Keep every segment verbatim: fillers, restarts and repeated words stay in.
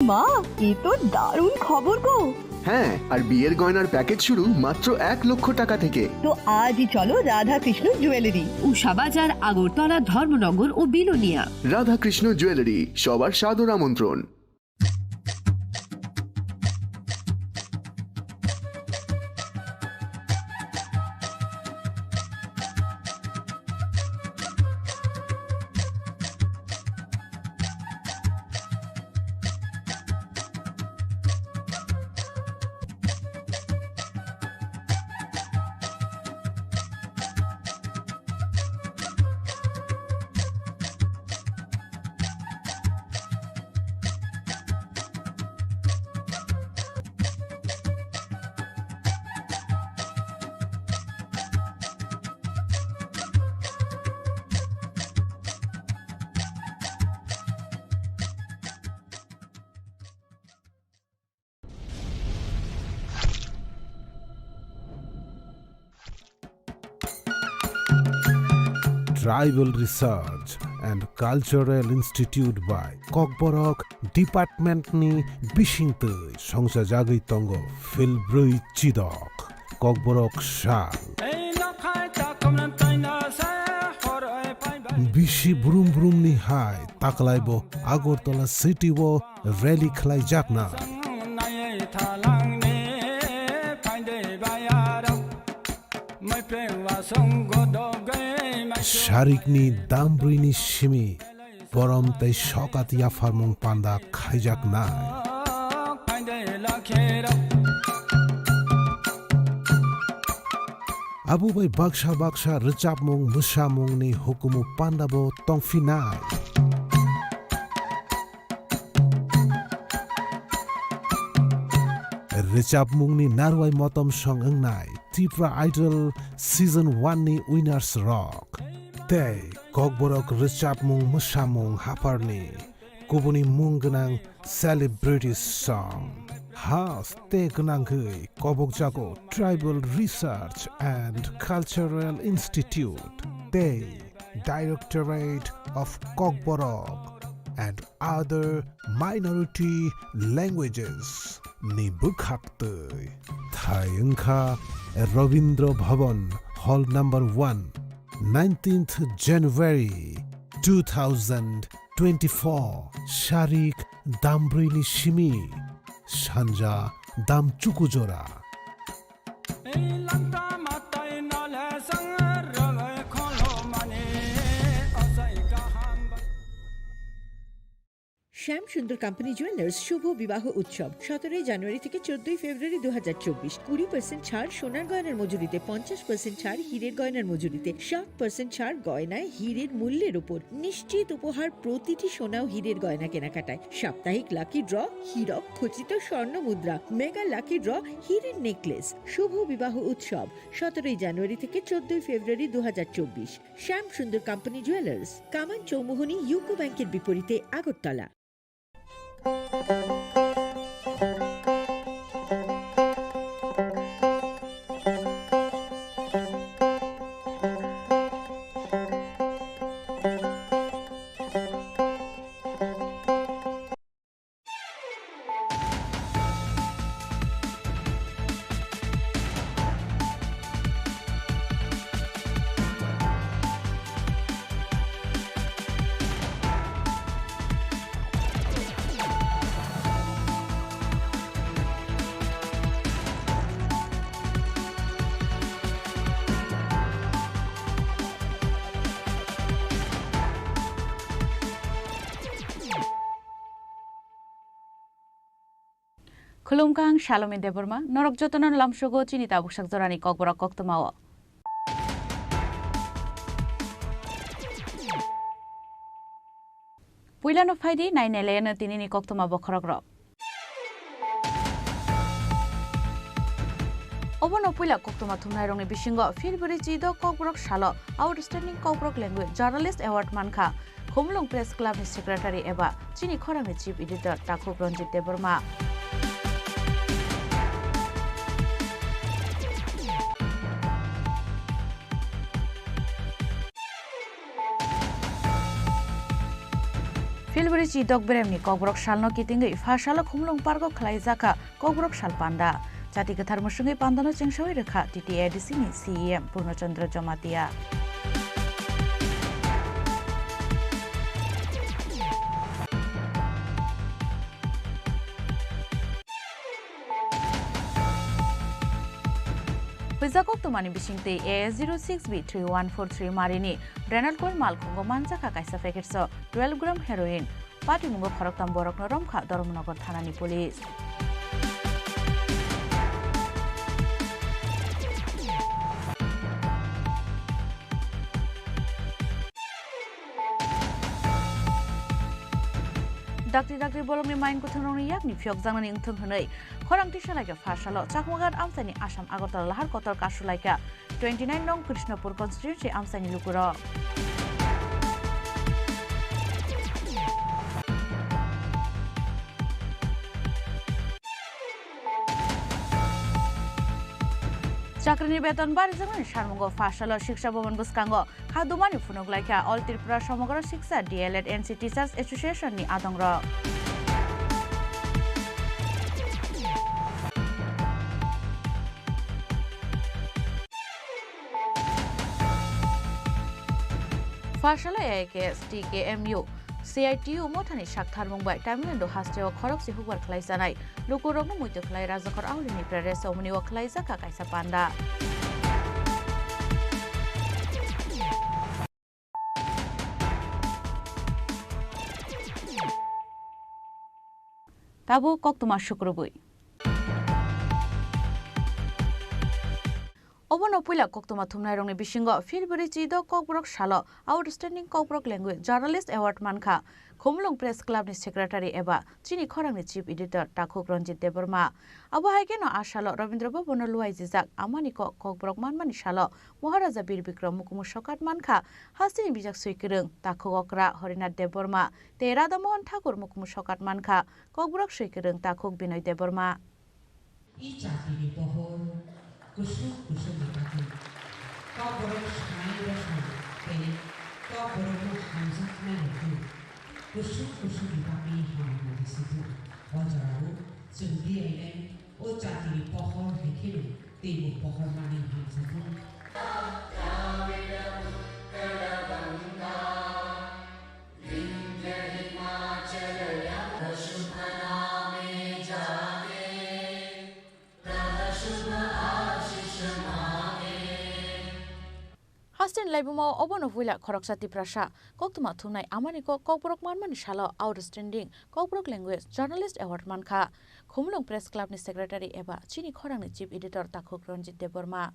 মা, এ তো দারুণ খবর গো। হ্যাঁ, আর বিয়ের গয়নার প্যাকেজ শুরু মাত্র এক লক্ষ টাকা থেকে। তো আজই চলো রাধাকৃষ্ণ জুয়েলারি, উষাবাজার, আগরতলা, ধর্মনগর ও বিলোনিয়া। রাধাকৃষ্ণ জুয়েলারি, সবার সাদর আমন্ত্রণ। Tribal Research and Cultural Institute by Kokborok Department ni bisingtwi songchajagwi tongo Philbrwi Chidok, Kokborok Sal. Bisi brum brum ni hai taklai bo Agartala city o rally khlaijakna. Sarikni dambrwini simi borom tei sokat yapharmung panda khaijaknai. Abo bai baksa baksa rwchapmung mwsamungni hukumu pandabo tongphinai. Rwchapmungni narwai motom song wngnai Tipra Idol Season one ni winners rok tei Kokborok rwchapmung mwsamung hapharni kubuni mung gwnang celebrity song. Has tei gwnangwi kobokjago Tribal Research and Cultural Institute tei Directorate of Kokborok and other minority languages ni bwkhaktwi. Thai wngkha Rabindra Bhavan, Hall number one, nineteenth January two thousand twenty-four, sarik dambrwini simi, sanja dam chukujora. শ্যাম সুন্দর company jewellers শুভ বিবাহ উৎসব সতেরোই জানুয়ারি থেকে চোদ্দই ফেব্রুয়ারি দু হাজার চব্বিশ। কুড়ি পার্সেন্ট ছাড় সোনার গয়নার মজুরিতে, পঞ্চাশ পার্সেন্ট ছাড় হীরের গয়নার মজুরিতে, ষাট পার্সেন্ট ছাড় গয়নায় হীরের মূল্যের উপর। নিশ্চিত উপহার প্রতিটি সোনা ও হীরের গয়না কেনাকাটায়। সাপ্তাহিক লাকি ড্র, হীরক খচিত স্বর্ণ মুদ্রা, মেগা লাকি ড্র, হীরের নেকলেস। শুভ বিবাহ উৎসব সতেরোই জানুয়ারি থেকে চোদ্দই ফেব্রুয়ারি দু হাজার চব্বিশ। শ্যাম সুন্দর কোম্পানি জুয়েলার্স, কামান চৌমুহনী ইউকো ব্যাংকের বিপরীতে, Agartala. Khulumkha, ang Salome Debbarma, norok jotono lamsogo chini tabuksak jorani kokborok koktwmao. Puilano phaidi nainailayano tinini koktwma bokhorokrok. Obono puila koktwma thumnairokni bisingo February chidok kokborok salo Outstanding Kokborok Language Journalist Award mankha Khumulwng Press Club ni Secretary eba chini khorangni Chief Editor Takhuk Ranjit Debbarma. Pilburi Chidok Beremni Kokborok Salno kitingwi pha salo Khumulwng Park o khlaijakha Kokborok Sal Panda. Chati kwthar mwswngwi pandano chengsawi rwkha T T A D C ni C E M Purno Chandra Jamatia. Phuijak koktwmani bisingtwi A S zero six B three one four three marini Renal Court malkhungo manjakha kaisa packet so twelve gram heroin. Patimungo khoroktham borokno romkha Dharmanagar thanani police. Dakti dakti bolongni main kuthungrokni yakni phiyokjaknani wngthung hwnwi khorang tisalaikha pha salo Chakmaghat amchaini Assam Agartala lahar kotor kasulaikha twenty nine nong Krishnapur constituency amchaini lukurok. Chakrini beton barijaknani sarmungo pha salo Shiksha Bhavan bwskango kha dumani phunuk laikha All Tripura Samagra Shiksha D L Ed N C Teachers Association ni adongrok. Pha salo A I K S, T K M U, C I T U mothani saktharmung bai Tamil Nadu hasteo khorokse hukbar khlaijanai lukurokno muitu khlai Rajakhor Aulini Pradesh Omoni o khlaijakha kaisa panda. Tabuk koktwma sukrubwi. Obono puila koktwma thumnairokni bisingo February chidok Kokborok salo Outstanding Kokborok Language Journalist Award mankha Khumulwng Press Club ni Secretary eba chini khorangni Chief Editor Takhuk Ranjit Debbarma. Abo hai kheno a salo Rabindra Bhavan o luaijijak amani kok Kokborok manmani salo Maharaja Bir Bikram mukumu sokat mankha hasteni bijak swi kwrwng Takhuk okra Harinath Debbarma tei Radha Mohan Thakur mukumu sokat mankha Kokborok swi kwrwng Takhuk Binoy Debbarma. I chati ni pohor kusuk kusuk ni bagwi Kokborok sanai rosong tei Kokborok no hamjaknai rok kusuk kusuk ni bagwi hamjaknai rok. O jora o chwng D I N O chati ni pohor hai kheno teibo pohor manwi hamjakgo. Hasteni laibuma o obono puila khoroksa Tiprasa koktwma thumnai amani kok Kokborok manmani salo Outstanding Kokborok Language Journalist Award mankha Khumulwng Press Club ni Secretary eba chini khorangni Chief Editor Takhuk Ranjit Debbarma.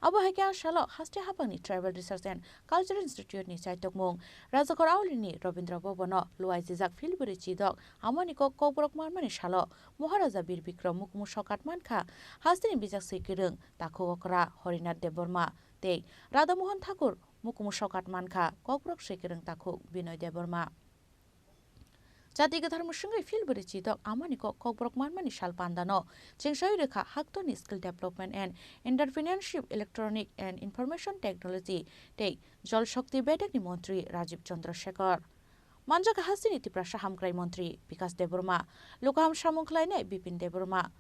Abo hai khe a salo haste haphangni Tribal Research and Culture Institute ni chaitokmung Rajakhor Aulini Rabindra Bhavan o luaijijak February chidok amani kok Kokborok manmani salo Maharaja Bir Bikram mukumu sokat mankha hasteni bijak swi kwrwng Takhuk okra Harinath Debbarma tei Radha Mohan Thakur mukumu sokat mankha Kokborok swi kwrwng Takhuk Binoy Debbarma. Chati kwthar mwswngwi February chidok amani kok Kokborok manmani sal pandano chengsawi rwkha Haktorni Skill Development and Entrepreneurship, Electronic and Information Technology tei Jal Shakti bedekni montri Rajiv Chandra Shekhar. Manjakha hasteni Tiprasa hamkrai montri Bikas Debbarma, lukaham samung khlainai Bipin Debbarma,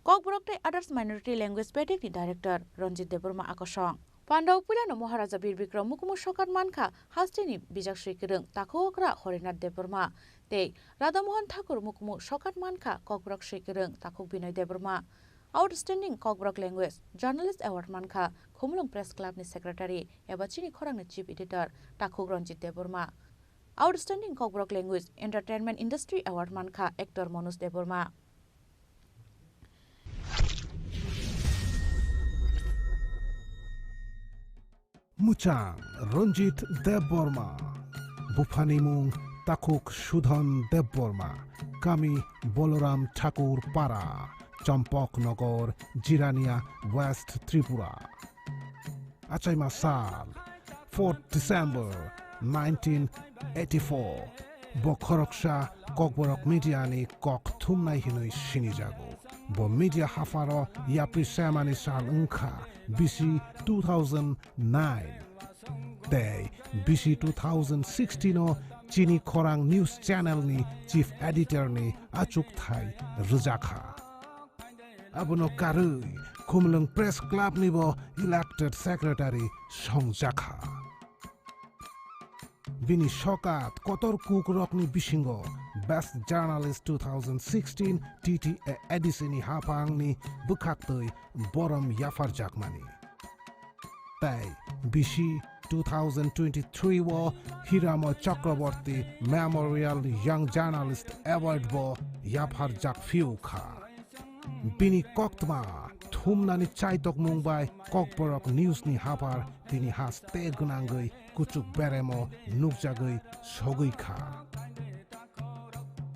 Kokborok tei Others Minority Language bedekni Director Ranjit Debbarma akosong. Pandao puilano Maharaja Bir Bikram mukumu sokat mankha hasteni bijak swi kwrwng Takhuk okra Harinath Debbarma tei Radha Mohan Thakur mukumu sokat mankha Kokborok swi kwrwng Takhuk Binoy Debbarma. Outstanding Kokborok Language Journalist Award mankha Khumulwng Press Club ni Secretary eba chini khorangni Chief Editor Takhuk Ranjit Debbarma. Outstanding Kokborok Language Entertainment Industry Award mankha actor Manoj Debbarma. Muchang Ranjit Debbarma, buphani mung Takhuk Sudhan Debbarma, kami Boloram Thakur Para, Champok Nagar, Jirania, West Tripura. Achaima sal, fourth December nineteen eighty-four. Bo khoroksa Kokborok media ni kok thumnai hinwi sinijago. Bo media hapharo yapri semani sal wngkha bisi two thousand nine. Tei bisi two thousand sixteen o Chini khorang news channel ni chief editor ni achukthai rwjakha. Abono karwi Khumlwng Press Club ni bo elected secretary songjakha. Bini sokat kotor kuk rokni bisingo Best Journalist two thousand sixteen T T A A D C ni haphangni bwkhaktwi borom yapharjakmani. Tei bisi two thousand twenty-three o Hiramo Chakraborty Memorial Young Journalist Award bo yapharjak phiu kha. Bini koktma thumnani chaitokmung bai Kokborok News ni haphar tini haste gwnangwi kuchuk beremo nukjagwi sogwi kha.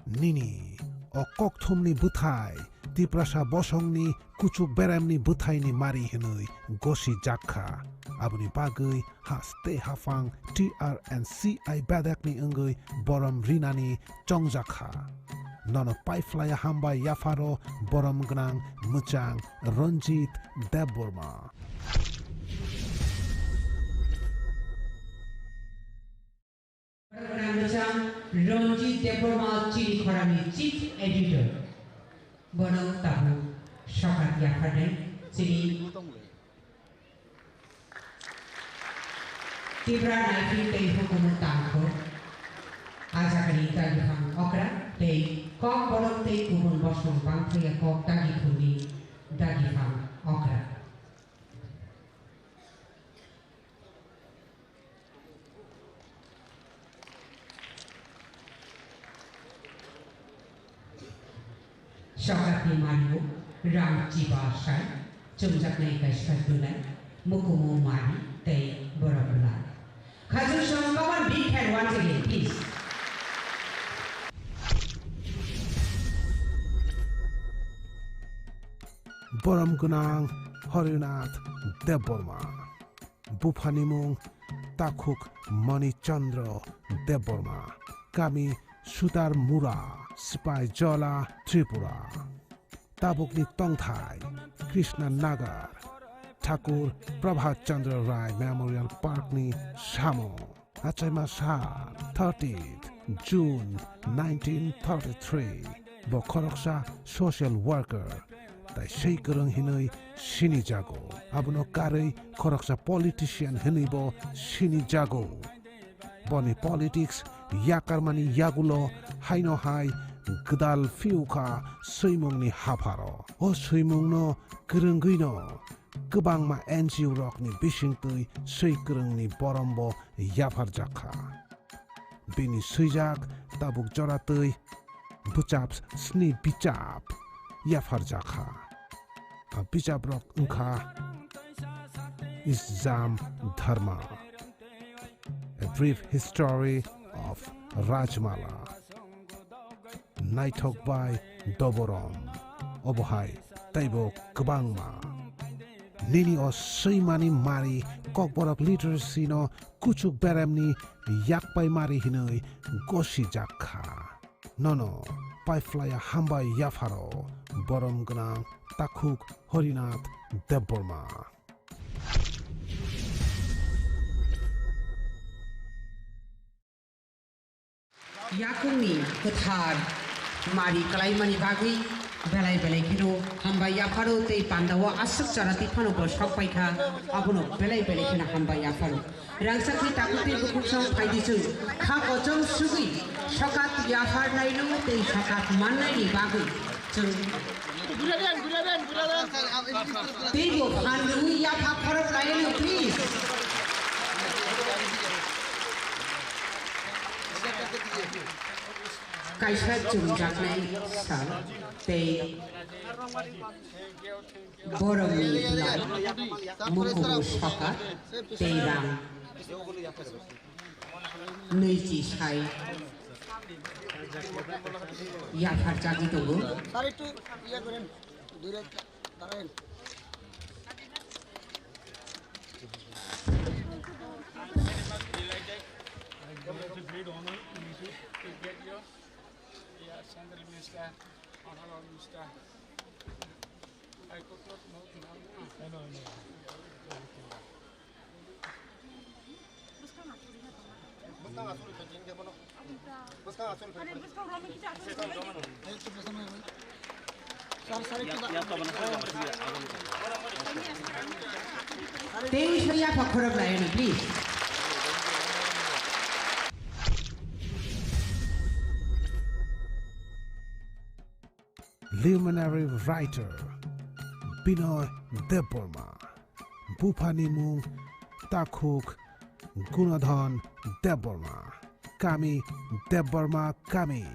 Nini o kokthumni bwthai Tiprasa bosongni kuchuk beremni bwthaini mari hwnwi gosi jak kha. Aboni bagwi haste haphang T R and C I bedekni wngwi borom rinani chongjak kha. Nono paiphlaiya hambai yapharo borom gwnang mwchang Ranjit Debbarma. Rangchak Ranjit Debbarma chini khorangni Chief Editor. Bono tabuk sokat yapharnai chini Tipra naiphi tei hukumu tangkho. Ajagani dagiphang okra tei kok borok tei kubun bosong bangphaiya kok dagiphungni dagiphang okra. Sokatni mani-o rang chiba sai chumjaknai kaisa dunai, mukumu mani tei borok belai. Khajur song, come on, big hand once again, please. Borom gwnang Harinath Debbarma. Buphani mung Takhuk Mani Chandra Debbarma, kami Sutar Mura, Sipai Jola, Tripura. Tabukni tongthai Krishna Nagar, Thakur Prabhat Chandra Rai Memorial Park ni samo. Achaima sal thirtieth June nineteen thirty-three bo khoroksa social worker tai swi kwrwng hinwi sinijago. Abono karwi khoroksa politician hinwi bo sinijago. Boni politics yakarmani yagulo haino hai gwdal phiukha swimungni hapharo. O swimungno kwrwngwino kwbangma N G O rokni bisingtwi swi kwrwngni borombo yapharjak kha. Bini swijak tabuk jora twi bwchap sni bichap yapharjak kha. A bichaprok wngkha Isjam Dharma, A Brief History of Rajmala, Naithok bai Doborom, obo hai teibo kwbangma. Nini o swimani mari Kokborok literacy no kuchuk beremni yakpai mari hinwi gosijak kha. Nono paiphlaiya hambai yapharo borom gwnang Takhuk Harinath Debbarma. Yakungni kwthar mari kwlaimani bagwi belai belai kheno hambai yapharo tei pandao aswk chara twi phano bo sok paikha, abono belai belai kheno hambai yapharo. Rangchakni takhuk tei bukhuk song phaidi chwng kha kochom sugwi sokat yapharnaino tei sokat mannaini bagwi chwng teibo phan rwui yapha khorok laino, please. Kaisa chumjaknai sal tei boromni bwlai mukumu sokat tei rang nwichi sai yapharjagwi tongo. It's a great honor to meet you, to get your, yeah, Central Minister, Honorable Minister. I could not know the name. I know, I know. Bwskang aswk ri kha tongma. Bwskang aswk ri kha tongma. Tei wngsa yapha khorok lai hwnwi, please. Luminary writer Binoy Debbarma. Buphani mung Takhuk Gunadhan Debbarma. Kami Debbarma kami.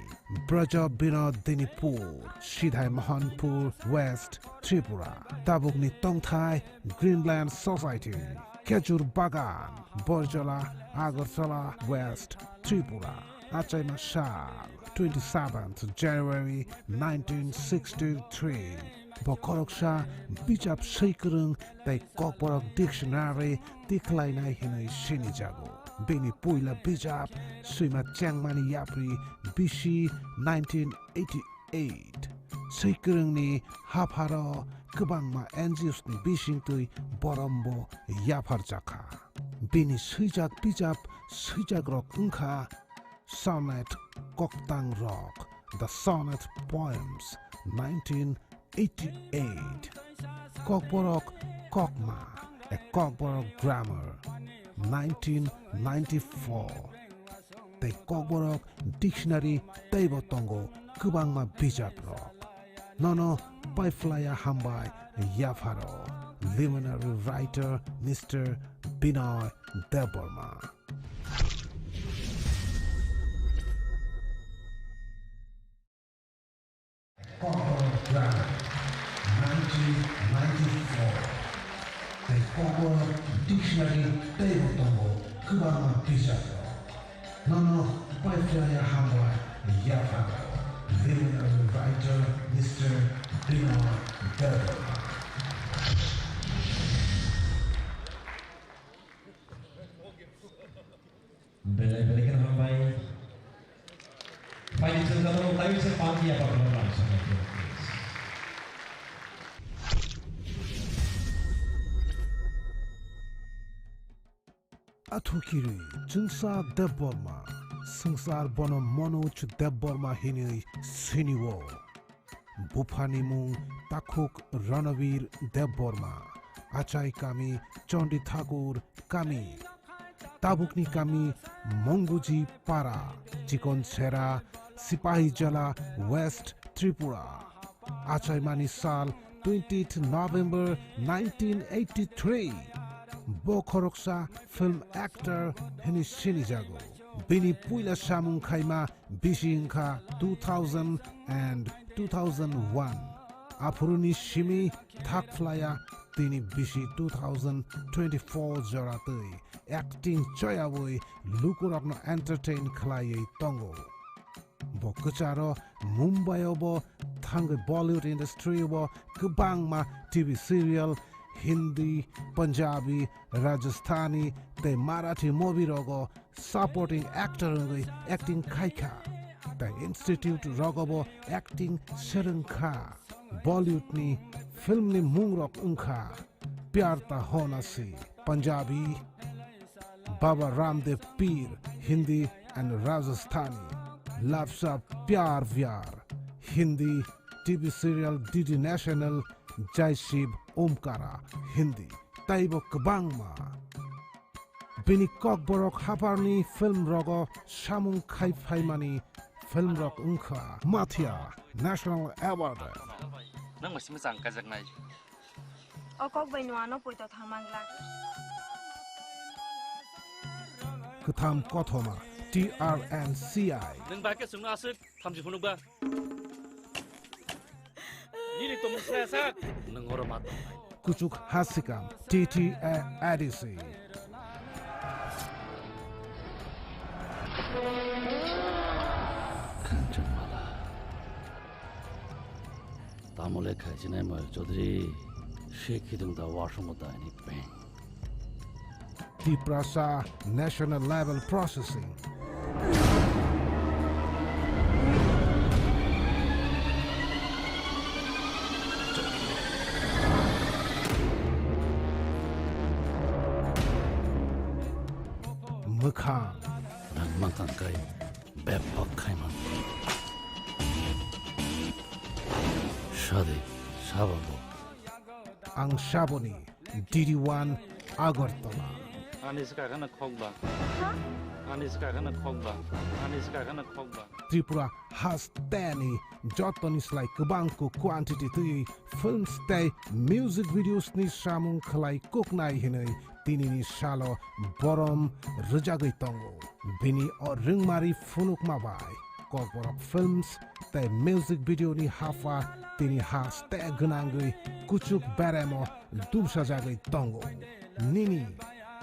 Braja Binodinipur, Sidhai Mohanpur, West Tripura. Tabukni tongthai Greenland Society, Khejur Bagan, Borjola, Agartala, West Tripura. Achaima sal, twenty-seventh January nineteen sixty-three. Bo khoroksa bijap swi kwrwng tei Kokborok Dictionary tikhlainai hwnwi sinijago. Bini puila bijap swima chengmani yapri bisi nineteen eighty-eight. Swi kwrwngni hapharo kwbangma N G Os ni bisingtwi borombo yapharjakha. Bini swijak bijap swijakrok wngkha Sonnet Koktangrok, The Sonnet Poems, nineteen eighty-eight. Kokborok Kokma, A Kokborok Grammar, nineteen ninety-four. Tei Kokborok Dictionary teibo tongo kwbangma bijaprok. Nono paiphlaiya hambai yapharo, luminary writer Mister Binoy Debbarma. Kokborok Grammar, nineteen ninety-four. Tei Kokborok Dictionary teibo tongo kwbangma bijaprok. Nono paiphlaiya hambai yapharo, luminary writer Mister Binoy Debbarma. Belai belai kheno hambai. Phaidi chwng jotono taiwi se pang ya pa kheno pang song ya. Athukiri Chwngsa Debbarma, swngchar bono Manoj Debbarma hinwi sinio. Buphani mung Takhuk Ranavir Debbarma, achai kami Chondi Thakur kami, tabukni kami Monguji Para, Chikon Sera, Sipahi Jala, West Tripura. Achaimani sal twentieth November nineteen eighty-three. Bo khoroksa film actor hwnwi sinijago. Bini puila samung khaima bisi wngkha two thousand and two thousand one. Aphuruni simi thakphlaiya tini bisi two thousand twenty-four jora twi acting choyawi lukurokno entertain khlaiwi tongo. Bo kwcharo Mumbai o bo thangwi Bollywood industry o bo kwbangma T V serial, Hindi, Punjabi, Rajasthani tei Marathi movie rogo supporting actor wngwi acting khaikha, tei institute rogobo acting swrwngkha. Bollywood ni film ni mungrok wngkha Pyar Tha Hona Si, Punjabi, Baba Ramdev Peer, Hindi and Rajasthani, Lapsa Pyar Vyar, Hindi, T V serial D D National, Jai Shiv Omkara, Hindi, teibo kwbangma. Bini Kokborok hapharni film rogo samung khai phaimani film rok wngkha Mathia National Award. Nang masima chang kajaknai. O kok bai nwano poito thang mangla. Kwtham Kothoma, T R N C I. Nang ba ke sungno aswk thamchi phunukba. Nini tomung saya sak. Nang oro ma tongnai. Kuchuk Hasikam, T T A A D C. Kanchanmala. Tamole khaichinai Moyol Chaudhary, se khidung da wasung da ni peng. Tiprasa National Level Processing. Mwkhang. Nang mankang kai. Bebak khaimani. Sadi, sababo. Ang Saboni, D D one, Agartala. Ani swkakhe no khokba. Ani swkakhe no khokba. Ani swkakhe no khokba. Tripura hasteni jotoni slai kwbang kuk quantity twi films tei music videos ni samung khlai kuknai hinwi tinini salo borom rwjagwi tongo. Bini o rwngmari phunukma bai Kokborok Films tei music video ni hapha tini haste gwnangwi kuchuk beremo dubsajagwi tongo. Nini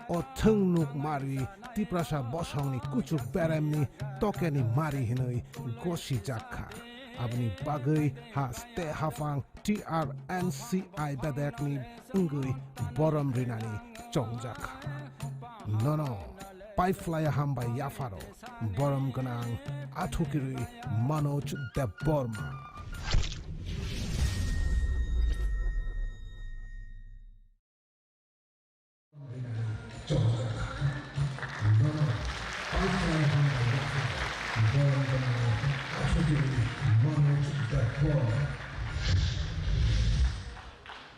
o thwngnuk mari Tiprasa bosongni kuchuk beremni tokeni mari hinwi gosijak kha. Aboni bagwi haste haphang T R N C I bedekni wngwi borom rinani chongjak kha. Nono paiphlaiya hambai yapharo borom gwnang athukirwi Manoj Debbarma.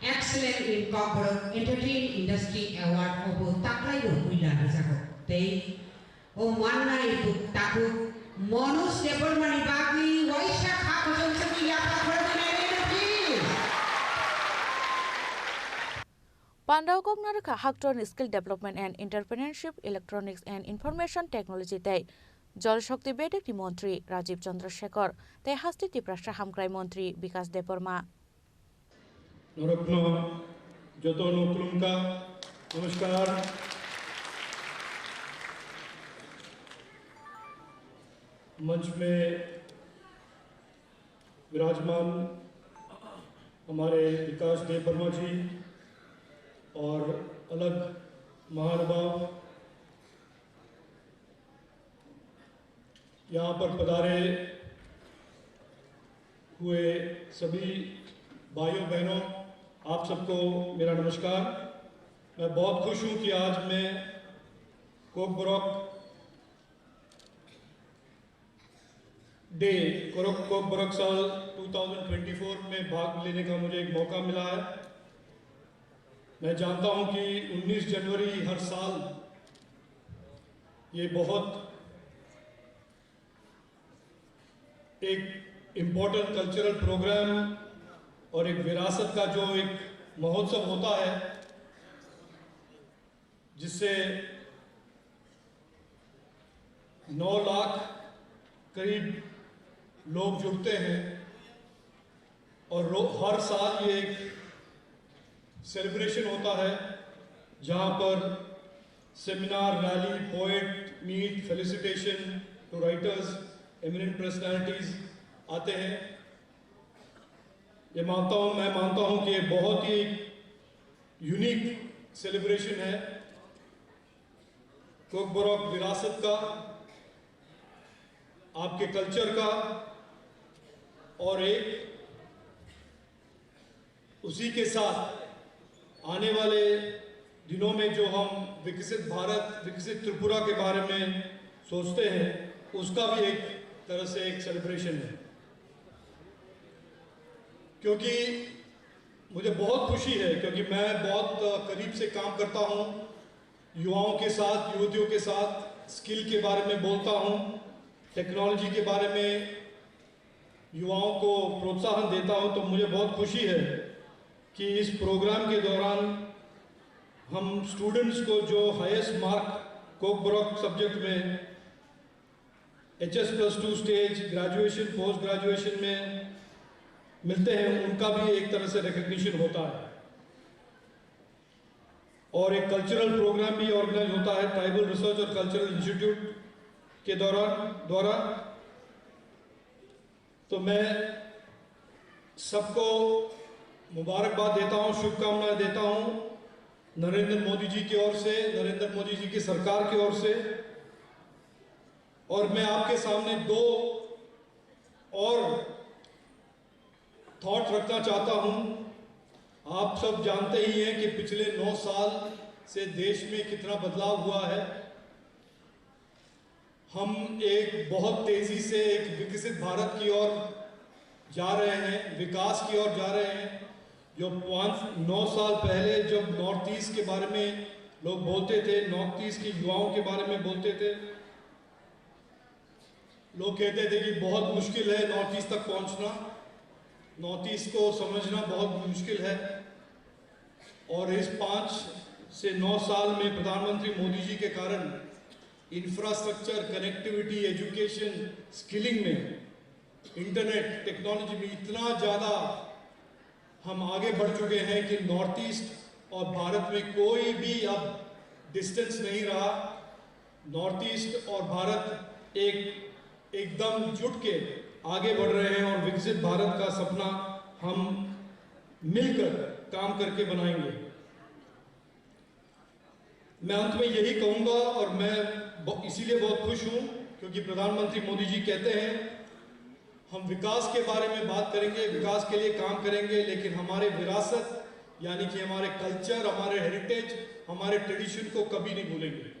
Excellent in Kokborok Entertain Industry Award obo taklairok puila rwjago tei o mannai buk takhuk Manoj Debbarmani bagwi waisa kha kochom chumui yapha khoroknwi nai rw di. Pandao kokna rwkha Haktorni Skill Development and Entrepreneurship, Electronics and Information Technology tei Jal Shakti bedekni montri Rajiv Chandra Shekhar tei haste Tiprasa hamkrai montri Bikas Debbarma. Norokno jotono khulumkha, namaskar. मंच में विराजमान हमारे विकास देव वर्मा जी और अलग महानुभाव, यहाँ पर पधारे हुए सभी भाइयों बहनों, आप सबको मेरा नमस्कार। मैं बहुत खुश हूँ कि आज मैं कोकबरक डे, कोरक-, कोकबरक साल दो हज़ार चौबीस में भाग लेने का मुझे एक मौका मिला है। मैं जानता हूं कि उन्नीस जनवरी हर साल ये बहुत एक इम्पोर्टेंट कल्चरल प्रोग्राम और एक विरासत का जो एक महोत्सव होता है, जिससे नौ लाख करीब लोग जुड़ते हैं और रो-, हर साल ये एक सेलिब्रेशन होता है, जहाँ पर seminar, rally, poet meet, felicitation to writers, eminent personalities आते हैं। ये मानता हूँ, मैं मानता हूँ कि ये बहुत ही यूनिक सेलिब्रेशन है। कोकबरक विरासत का, आपके कल्चर का, और एक उसी के साथ आने वाले दिनों में जो हम विकसित भारत, विकसित त्रिपुरा के बारे में सोचते हैं, उसका भी एक तरह से एक सेलिब्रेशन है। क्योंकि मुझे बहुत खुशी है, क्योंकि मैं बहुत करीब से काम करता हूँ युवाओं के साथ, युवतियों के साथ, स्किल के बारे में बोलता हूँ, टेक्नोलॉजी के बारे में युवाओं को प्रोत्साहन देता हूं, तो मुझे बहुत खुशी है कि इस प्रोग्राम के दौरान हम स्टूडेंट्स को जो हाईएस्ट मार्क कोकबरक सब्जेक्ट में H S plus two stage, graduation, post graduation में मिलते हैं, उनका भी एक तरह से रिकग्निशन होता है। और एक कल्चरल प्रोग्राम भी ऑर्गेनाइज होता है ट्राइबल रिसर्च और कल्चरल इंस्टीट्यूट के दौरान, द्वारा। तो मैं सबको मुबारकबाद देता हूं, शुभकामनाएं देता हूं नरेंद्र मोदी जी की ओर से, नरेंद्र मोदी जी की सरकार की ओर से। और मैं आपके सामने दो और थॉट रखना चाहता हूं। आप सब जानते ही हैं कि पिछले नौ साल से देश में कितना बदलाव हुआ है। हम एक बहुत तेजी से एक विकसित भारत की ओर जा रहे हैं, विकास की ओर जा रहे हैं। जो पाँच नौ साल पहले जब नॉर्थ ईस्ट के बारे में लोग बोलते थे, नॉर्थ ईस्ट के युवाओं के बारे में बोलते थे, लोग कहते थे कि बहुत मुश्किल है नॉर्थ ईस्ट तक पहुंचना, नॉर्थ ईस्ट को समझना बहुत मुश्किल है। और इस पाँच से नौ साल में प्रधानमंत्री मोदी जी के कारण इंफ्रास्ट्रक्चर, कनेक्टिविटी, एजुकेशन, स्किलिंग में, इंटरनेट टेक्नोलॉजी में इतना ज़्यादा हम आगे बढ़ चुके हैं कि नॉर्थ ईस्ट और भारत में कोई भी अब डिस्टेंस नहीं रहा। नॉर्थ ईस्ट और भारत एक एकदम जुट के आगे बढ़ रहे हैं और विकसित भारत का सपना हम मिलकर काम करके बनाएंगे। मैं अंत में यही कहूंगा और मैं ब- इसीलिए बहुत खुश हूं क्योंकि प्रधानमंत्री मोदी जी कहते हैं हम विकास के बारे में बात करेंगे, विकास के लिए काम करेंगे, लेकिन हमारे विरासत यानी कि हमारे कल्चर, हमारे हेरिटेज, हमारे ट्रेडिशन को कभी नहीं भूलेंगे।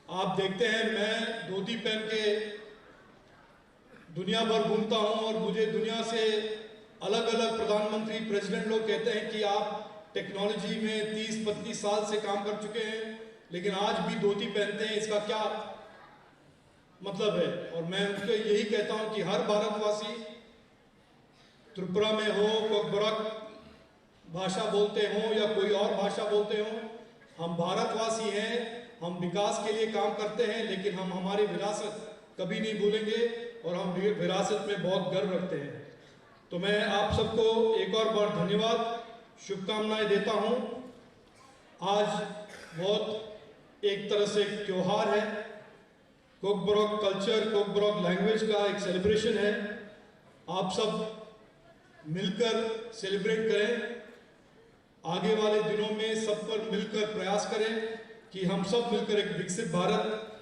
आप देखते हैं, मैं धोती पहन के दुनिया भर घूमता हूं और मुझे दुनिया से अलग-अलग प्रधानमंत्री, प्रेसिडेंट लोग कहते हैं कि आप टेक्नोलॉजी में तीस पैंतीस साल से काम कर चुके हैं, लेकिन आज भी धोती पहनते हैं, इसका क्या मतलब है? और मैं उनको यही कहता हूं कि हर भारतवासी, त्रिपुरा में हो, कोकबरक भाषा बोलते हो या कोई और भाषा बोलते हो, हम भारतवासी हैं, हम विकास के लिए काम करते हैं, लेकिन हम हमारी विरासत कभी नहीं भूलेंगे और हम वि- विरासत में बहुत गर्व रखते हैं। तो मैं आप सबको एक और बार धन्यवाद, शुभकामनाएं देता हूं। आज बहुत एक तरह से एक त्योहार है, कोकबरक कल्चर, कोकबरक लैंग्वेज का एक सेलिब्रेशन है। आप सब मिलकर सेलिब्रेट करें। आगे वाले दिनों में सब पर मिलकर प्रयास करें कि हम सब मिलकर एक विकसित भारत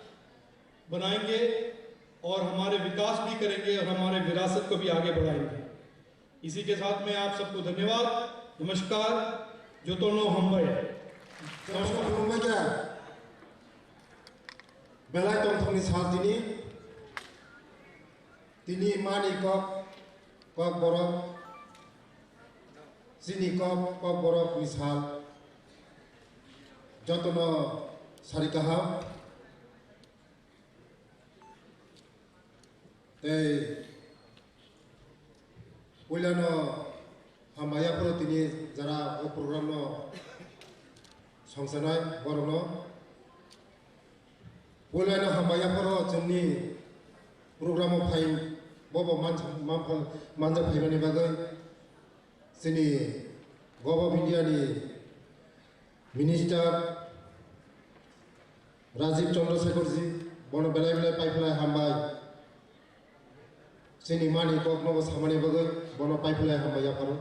बनाएंगे और हमारे विकास भी करेंगे और हमारे विरासत को भी आगे बढ़ाएंगे। इसी के साथ मैं आप सबको धन्यवाद, नमस्कार, jotono hambai. Jotono hambai kha. Belai tongthokni sal tini, tini mani kok, kok borok, chini kok, kok borok ni sal. Jotono sari kaham. Tei puilano hambai yaphuru tini jara o program no songsanai borokno. Puilano hambai yaphuru chwngni program o phai bobo mansa-, manpha-, manja phaimani bagwi chini Govt of India ni Minister Rajiv Chandrasekharji, bono belai belai paiphlai hambai. Chini mani kokno bo samani bagwi bono paiphlai hambai yapharo.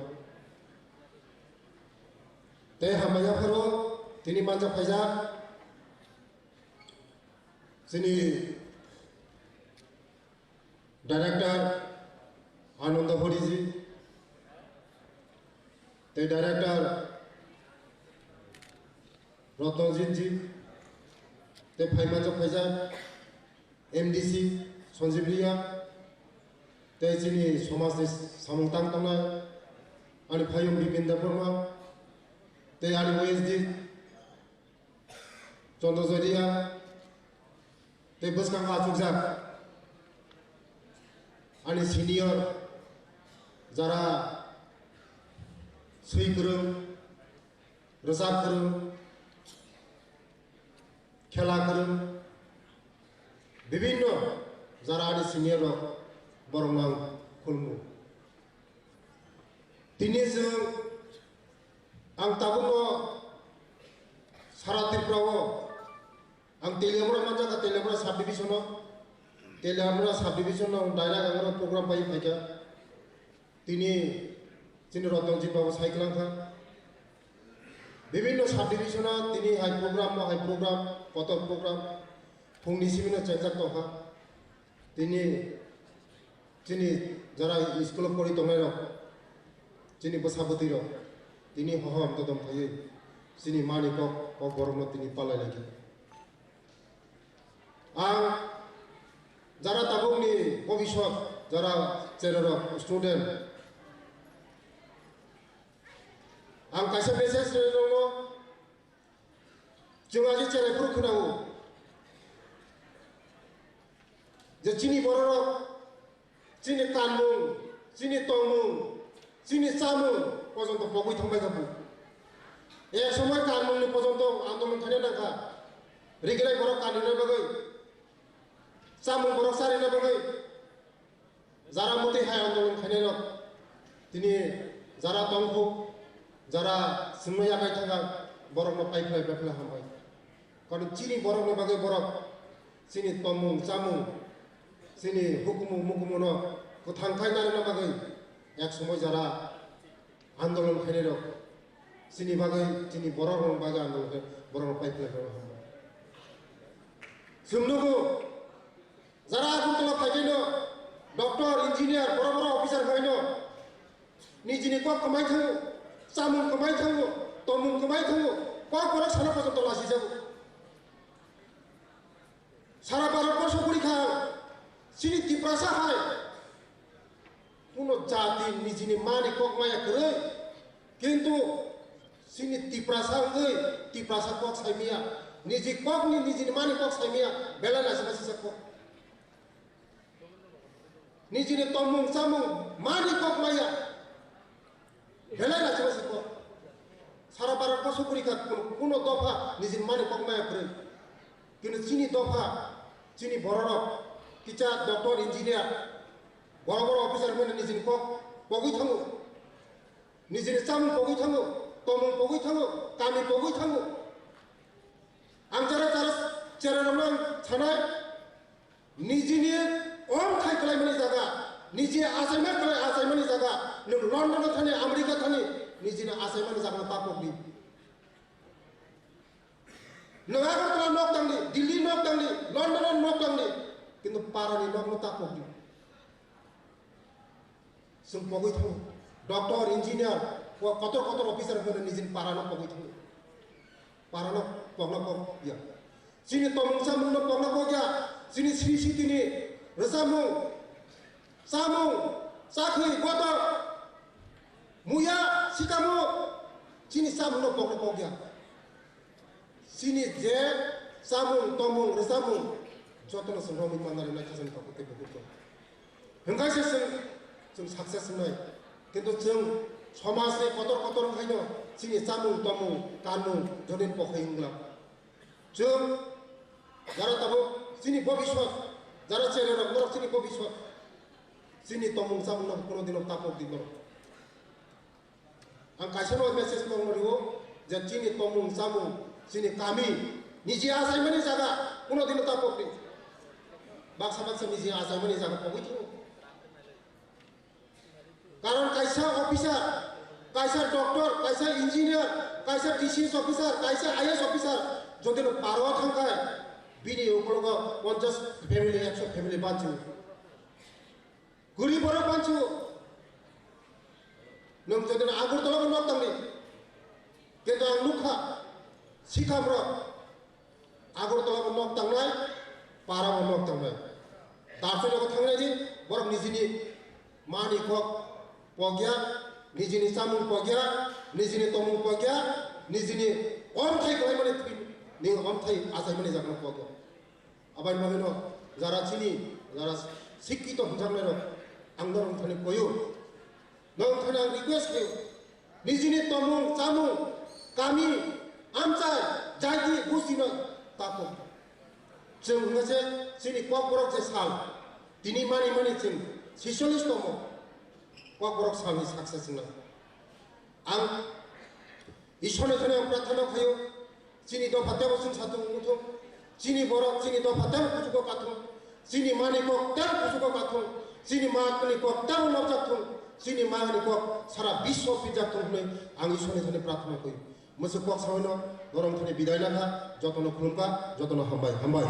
Tei hambai yapharo tini manja phaijak chini Director Ananda Horiji, tei Director Rotnojit ji, tei phaima chok phaijak M D C Sanjeev Reang, tei chini somajni samung tang tongnai ani phaiyung Bipin Debbarma, tei ani O S D Chandra Joria, tei bwskango achukjak ani senior jara swi kwrwng, rwchap kwrwng, khela kwrwng, bibinno jara ani senior rok, borokno ang khulumgo. Tini chwng ang tabukno sara Tripura o ang Teliamura manjakha, Teliamura subdivision o, Teliamura subdivision o ang direct ang oro program pai phaikha. Tini chini Rotnojit babu sai kwlangkha. Bibinno subdivision o tini hai program, mo hai program, kotor program, phungni simino chengjak tongkha. Tini chini jara school o pori tongnai rok, chini bwsa bwtwi rok, tini hohom dodom phaiwi chini mani kok, kok borokno tini palai lai kha. Ang jara tabukni bobiswt, jara chererok, student, ang kaisa message rwno, chwng aji cherai phuru khwnao je chini bororok chini kanmung, chini tongmung, chini chamung pojonto pogwi thangbai kha. Ek somoi kanmungni pojonto andolon khaina nangkha. Rigilai borok kanina bagwi, chamung borok charina bagwi, jara motwi hai andolon khainairok tini jara tongkhu, jara swnwi yakai thangkha, borokno paiphlai paiphlai hambai. Karon chini borokni bagwi borok chini tongmung chamung, chini hukumu mukumuno kwthang khai narwkna bagwi ek somoi jara andolon khainairok chini bagwi, chini borok rok bagwi andolon khai borok rok paiphlai khe hambai. Chwng nugo, jara Agartala phaibaino, doctor, engineer, borok borok officer khaino, nijini kok kwmai thango, chamung kwmai thango, tongmung kwmai thango, kok borok sana pojonto lasijago. Sara Bharat borso guri kha, chini Tiprasa hai kuno jati nijini mani kok maya kwrwi, kintu chini Tiprasa wngwi Tiprasa kok saimaya, niji kokni nijini mani kok saimaya, belai lasi lasi sa kok. Nijini tongmung chamung mani kok maya. Belai lachima se kok. Sara Bharat borso guri kha kuno, kuno dopha nijini mani kok maya kwrwi. Kintu chini dopha, chini bororok, teacher, doctor, engineer, boro boro officer hwnwi nijini kok pogwi thango. Nijini chamung pogwi thango, tongmung pogwi thango, kami pogwi thango. Ang jara jara chererokno ang sanai, nijini omthai kwlaimani jaga, niji achaima kwlai achaimani jaga, nwng London-o thani, America thani, nijini achaimani jagano ta pokdi. Nwng Agartala nok tangdi, Delhi nok tangdi, London nok tangdi, kintu parani nokno ta pokdi. Chwng pogwi thango. Doctor, engineer, ko-, kotor kotor officer hwnwi nijini parano pogwi thango. Parano pokna pok ya. Chini tongmung chamungno pokna pok ya. Chini sri sitini rwchapmung, chamung, chakhwi, botor, muya, sikamo, chini chamungno pokna pok ya. Chini je chamung, tongmung, rwchapmung, jotono chwng romwi manna rwna khe chwng tabuk tei bukur tongo. Hwnkhe se chwng, chwng success wngnai. Kintu chwng somajni kotor kotor wngkhaino chini chamung, tongmung, kanmung, jotoni pokhai wngla. Chwng jara tabuk chini bobiswt, jara chererok, norok chini bobiswt. Chini tongmung chamungno kuno dino tapok di borok. Ang kaisa no message no rio je chini tongmung chamung, chini kami, niji achaimani jaga kuno dino ta pokdi. Baksa baksa niji achaimani jaga pogwi thango. Karon kaisa officer, kaisa doctor, kaisa engineer, kaisa D C S officer, kaisa I A S officer, jodi no paro thangkai, bini ukologo ponchas family, ekso family banchi. Guri borok banchi. Nwng jodi no Agartala bo nok tangdi. Kintu ang nukha, sikham rok. Agartala bo nok tangnai, para bo nok tangnai. Darphuino bo thangnai di, borok nijini mani kok pokya, nijini chamung pokya, nijini tongmung pokya, nijini omthai kwlaimani thwi, ni omthai achaimani jagano pokya. Abai bagwino jara chini, jara sikkito hwnjaknairok ang norok thani koyo. Norok thani ang request khayo. Nijini tongmung, chamung, kami, amchai, jaiti, gustino tapung. Chwng hwnga se chini kokborok je sal, tini mani mani chwng sisollis tongo. Kokborok salni saksa chwngno. Ang Ishorni thani ang prarthana khayo, chini dopha tebo chwng satung wngthung, chini borok, chini dopha tebo kuchugo kathung, chini mani kok tebo kuchugo kathung, chini mani kok tebo lobjak thung, chini mani kok sara biswo pijak thung hwnwi ang Ishorni thani prarthana khayo. Mwswk kok sabaino norok thani bidai nangkha, jotono khulumkha, jotono hambai, hambai.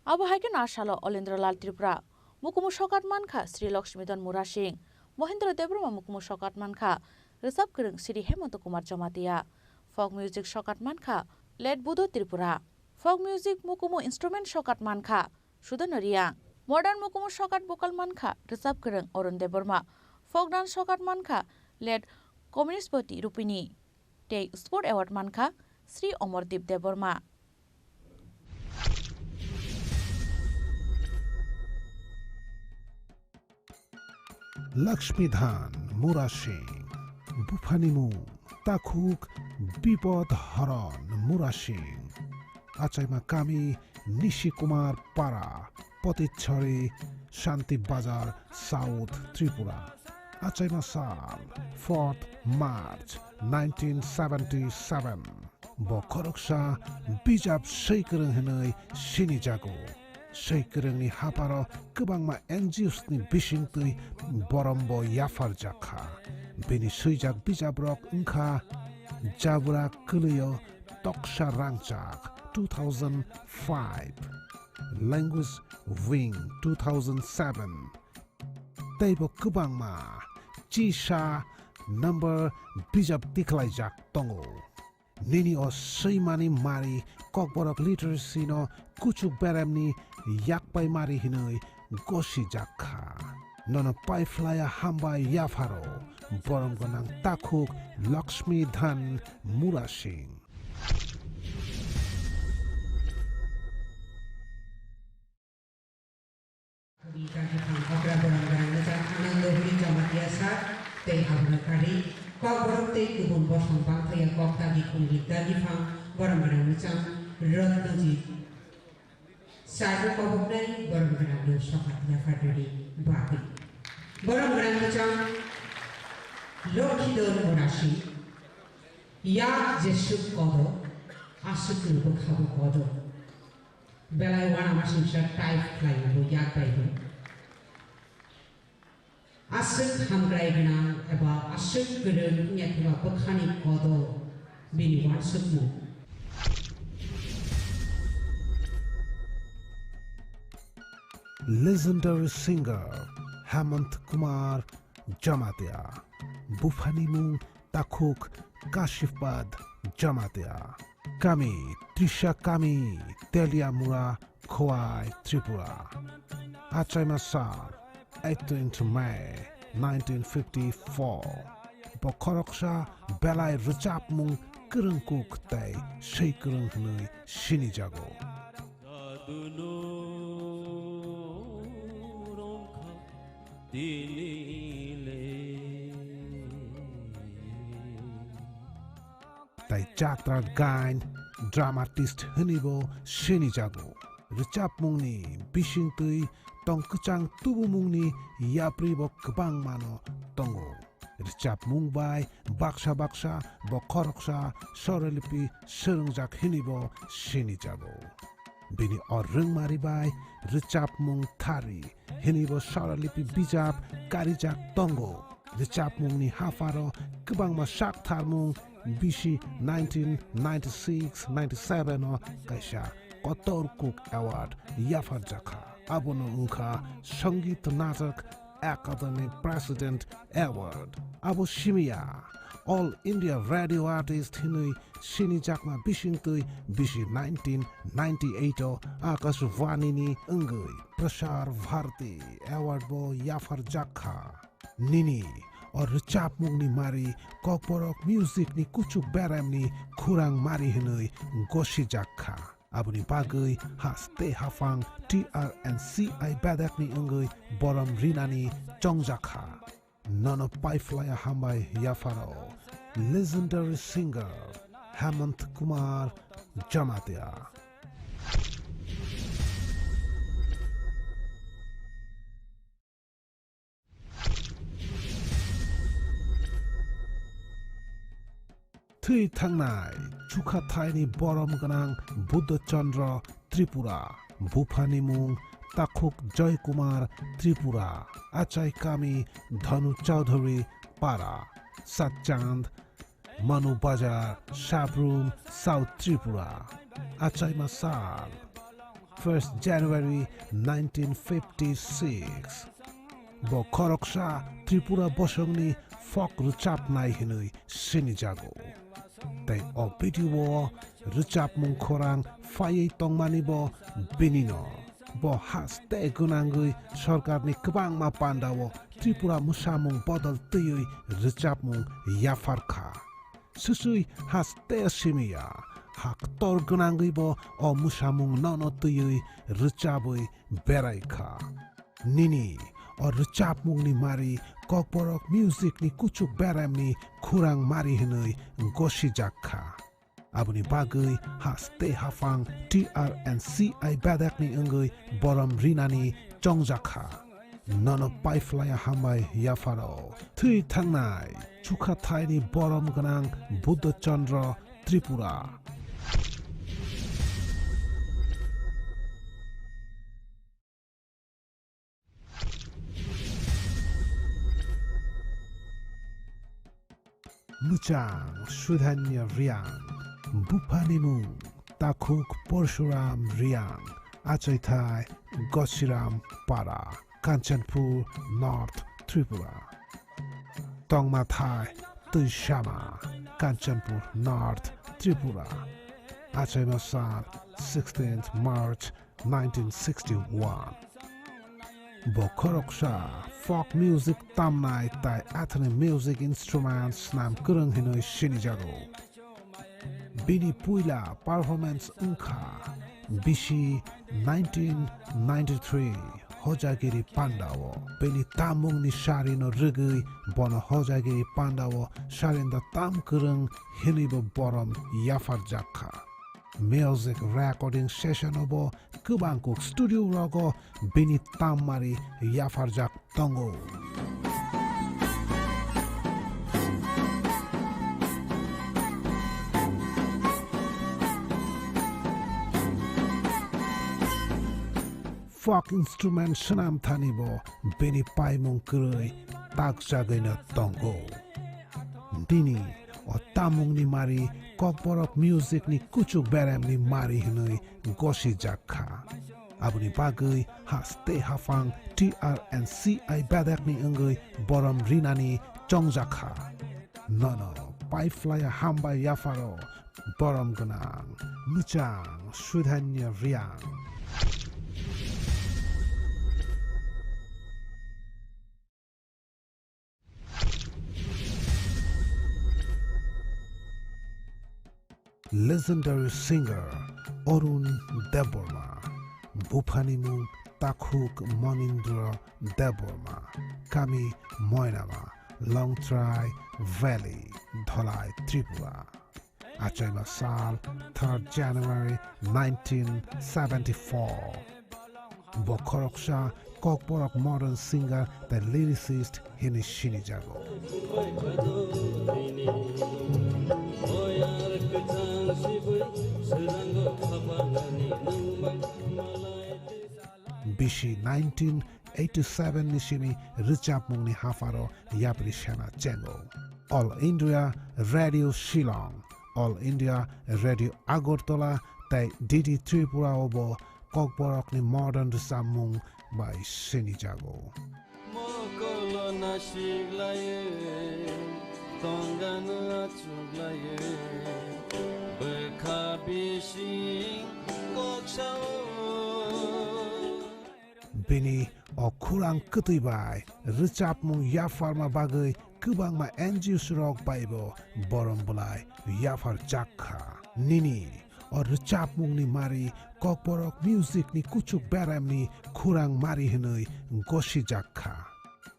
Abo hai kheno a salo Olendra Lal Tripura, Mukumu Sokat mankha Sri Lakshmi Don Mura Singh, Mohindra Debbarma Mukumu Sokat mankha Rwchap Kwrwng Sri Hemanta Kumar Jamatia, Folk Music Sokat mankha Late Budo Tripura. Folk music mukumu instrument sokat mankha Sudan Riang. Modern mukumu sokat vocal mankha rwchap kwrwng Arun Debbarma. Folk dance sokat mankha late Communist Bati Rupini. Tei Sport Award mankha Sri Omordeep Debbarma. Lakshmi Dhan Murasing, Buphanimung, Takhuk Bipod Haron Murasing, Achaima Kami Nishi Kumar Para, Potichari, Shanti Bazar, South Tripura. Achaima Sal, fourth March nineteen seventy-seven. Bo khoroksa bijap swi kwrwng hwnwi sinijago. Swi kwrwngni hapharo kwbangma N G Os ni bisingtwi borombo yapharjak kha. Bini swijak bijaprok wngkha Jabra Kwlwio Toksa Rangchak two thousand five, Language Wing two thousand seven, teibo kwbangma chisa number bijap tikhlaijak tongo. Nini o swimani mari Kokborok literacy no kuchuk beremni yakpai mari hinwi gosijak kha. Nono paiphlaya hambai yapharo, borom gwnang takhuk Lakshmi Dhan Murasing. Kami kaki phang okra borok gwnang wngkha Anando Huri Jamatia sir tei abono kari Kokborok tei kubun bosong bangphaya kok dagi khumlik dagi phang borok gwnang wngkha Ratnajit sir no koboknai borok gwnang no sokat yapharnani bagwi borok gwnang wngkha Lokhidor Murasi yak jesuk kodo aswk no bwkhabo kodo. Belai uanamasingcha type khlai bo yak bai bo. Aswk hamkrai gwnang eba aswk kwrwng wngya thwiba bwkhani kodo bini uansukmung. Legendary singer Hemant Kumar Jamatia, buphanimung takhuk Kashifpad Jamatia. Kami, Trisha Kami, Teliamura, Khowai, Tripura. Achaima sal, eighteenth May nineteen fifty-four. Bo khoroksa belai rwchapmung kwrwngkuk tei swi kwrwng hwnwi sinijago. Tei jatra gain, dramatist hwnwibo sinijago. Rwchapmungni bisingtwi tong kwchang tubumungni yapribo kwbangmano tongo. Rwchapmung bai baksa baksa bo khoroksa swaralipi swrwngjak hwnwibo sinijago. Bini o rwngmari bai rwchapmung thari hwnwibo swaralipi bijap karijak tongo. Rwchapmungni hapharo kwbangma sak tharmung bisi nineteen ninety-six ninety-seven o kaisa Kotor Cook Award yapharjakha. Abono wngkha Sangeet Natak Academy President Award. Abo simiya All India Radio Artist hinwi sinijakma bisingtwi bisi nineteen ninety-eight o Akashvani ni wngwi Prasar Bharati Award bo yapharjak kha. Nini o rwchapmungni mari Kokborok music ni kuchuk beremni khurang mari hinwi gosijak kha. Aboni bagwi haste haphang T R and C I bedekni wngwi borom rinani chongjak kha. Nono paiphlaya hambai yapharo legendary singer Hemant Kumar Jamatia. Thwi thangnai chukhathaini borom gwnang Buddha Chandra Tripura, buphani mung Takhuk Joy Kumar Tripura, achai kami Dhanu Chaudhary Para, Satchand, Manu Bazar, Sabrum, South Tripura, achaima sal, first January nineteen fifty-six. Bo khoroksa Tripura bosongni folk rwchapnai hinwi sinijago. Tei o video o Rwchapmung khorang phaiwi tongmani bo bini no. Bo haste gwnangwi sorkarni kwbangma pandao Tripura mwsamung bodol twiwi rwchapmung yaphar kha. Swswi haste simi ya, haktor gwnangwi bo o mwsamung nono twiwi rwchabwi berai kha. Nini o rwchapmungni mari Kokborok musicni kuchuk beremni khurang mari hwnwi gosijak kha. Aboni bagwi haste haphang T R and C I bedekni wngwi borom rinani chongjak kha. Nono paiphlaiya hambai yapharo. Thwi thangnai chukhathaini borom gwnang Buddha Chandra Tripura. Mwchang Sudhanya Riang, buphani mung Takhuk Porshuram Riang, achaithai Gosiram Para, Kanchanpur, North Tripura. Tongmathai Twisama, Kanchanpur, North Tripura. Achaima sal sixteenth March nineteen sixty-one. Bo khoroksa folk music tamnai tai athani music instruments nam kwrwng hinwi sinijago. Bini puila performance wngkha bisi nineteen ninety-three Hojagiri Pandao. Bini tamungni sarino rwgwi bono Hojagiri Pandao sarinda tam kwrwng hinwibo borom yapharjak kha. Music recording session o bo kwbang kuk studio rogo bini tammari yapharjak tongo. Folk instrument swnam thani bo bini paimung kwrwi takjagwino tongo. Bini o tamungni mari Kokborok music ni kuchuk beremni mari hwnwi gosijak kha. Aboni bagwi haste haphang T R and C I bedekni wngwi borom rinani chongjak kha. Nono paiphlaiya hambai yapharo borom gwnang mwchang Sudhanya Riang. Legendary singer Arun Debbarma, buphani mung Takhuk Monindra Debbarma, kami Moinama, Longtrai Valley, Dholai, Tripura. Achaima sal third January nineteen seventy-four. Bo khoroksa Kokborok modern singer tei lyricist hwnwi sinijago. Bisi nineteen eighty-seven ni simi rwchapmungni hapharo yapri sena chengo. All India Radio Shillong, All India Radio Agartala tei D D Tripura o bo Kokborokni modern rwchapmung bai sinijago. Mokolo nasik laye, tongano achuk laye, bwkha bising kok sao. Bini o khurang kwtwi bai rwchapmung yapharma bagwi kwbangma N G Os rok baibo borom bwlai yapharjak kha. Nini o rwchapmungni mari Kokborok music ni kuchuk beremni khurang mari hwnwi gosijak kha.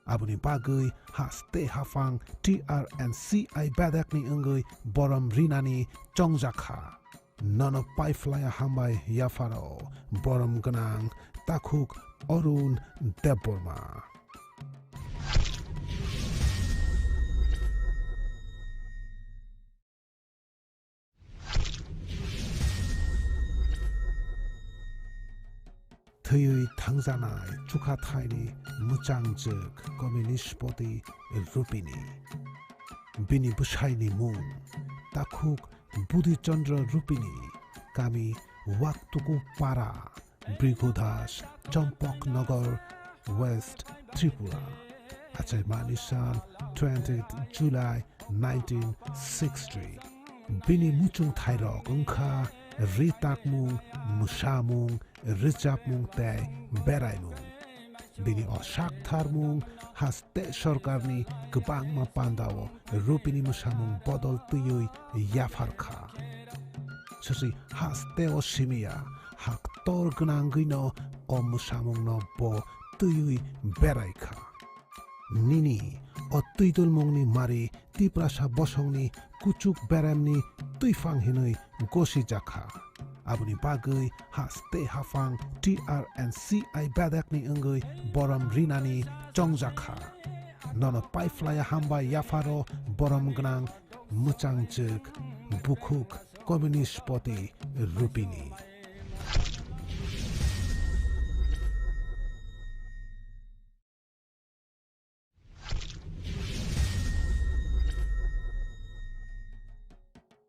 Aboni bagwi haste haphang T R and C I bedekni wngwi borom rinani chongjak kha. Nono paiphlaiya hambai yapharo borom gwnang Takhuk Arun Debbarma. Thwiwi thangjanai chukhathaini mwchangjwk Communist Poti Rupini. Bini bwsaini mung Takhuk Budhi Chandra Rupini, kami Waktuku Para, Bhrigu Das, Champaknagar, West Tripura. Achaimani sal twentieth July nineteen sixty. Bini muchungthairok wngkha ritakmung, mwsamung, rwchapmung tei beraimung. Bini o saktharmung haste sorkarni kwbangma pandao Rupini mwsamung bodol twiwi yaphar kha. Sasi haste o simiya, haktor gwnangwino o mwsamungno bo twiwi berai kha. Nini o twidulmungni mari Tiprasa bosongni kuchuk beremni twiphang hinwi gosijakha. Aboni bagwi haste haphang T R and C I bedekni wngwi borom rinani chongjakha. Nono paiphlaiya hambai yapharo borom gwnang mwchangjwk bukhuk Communist poti Rupini.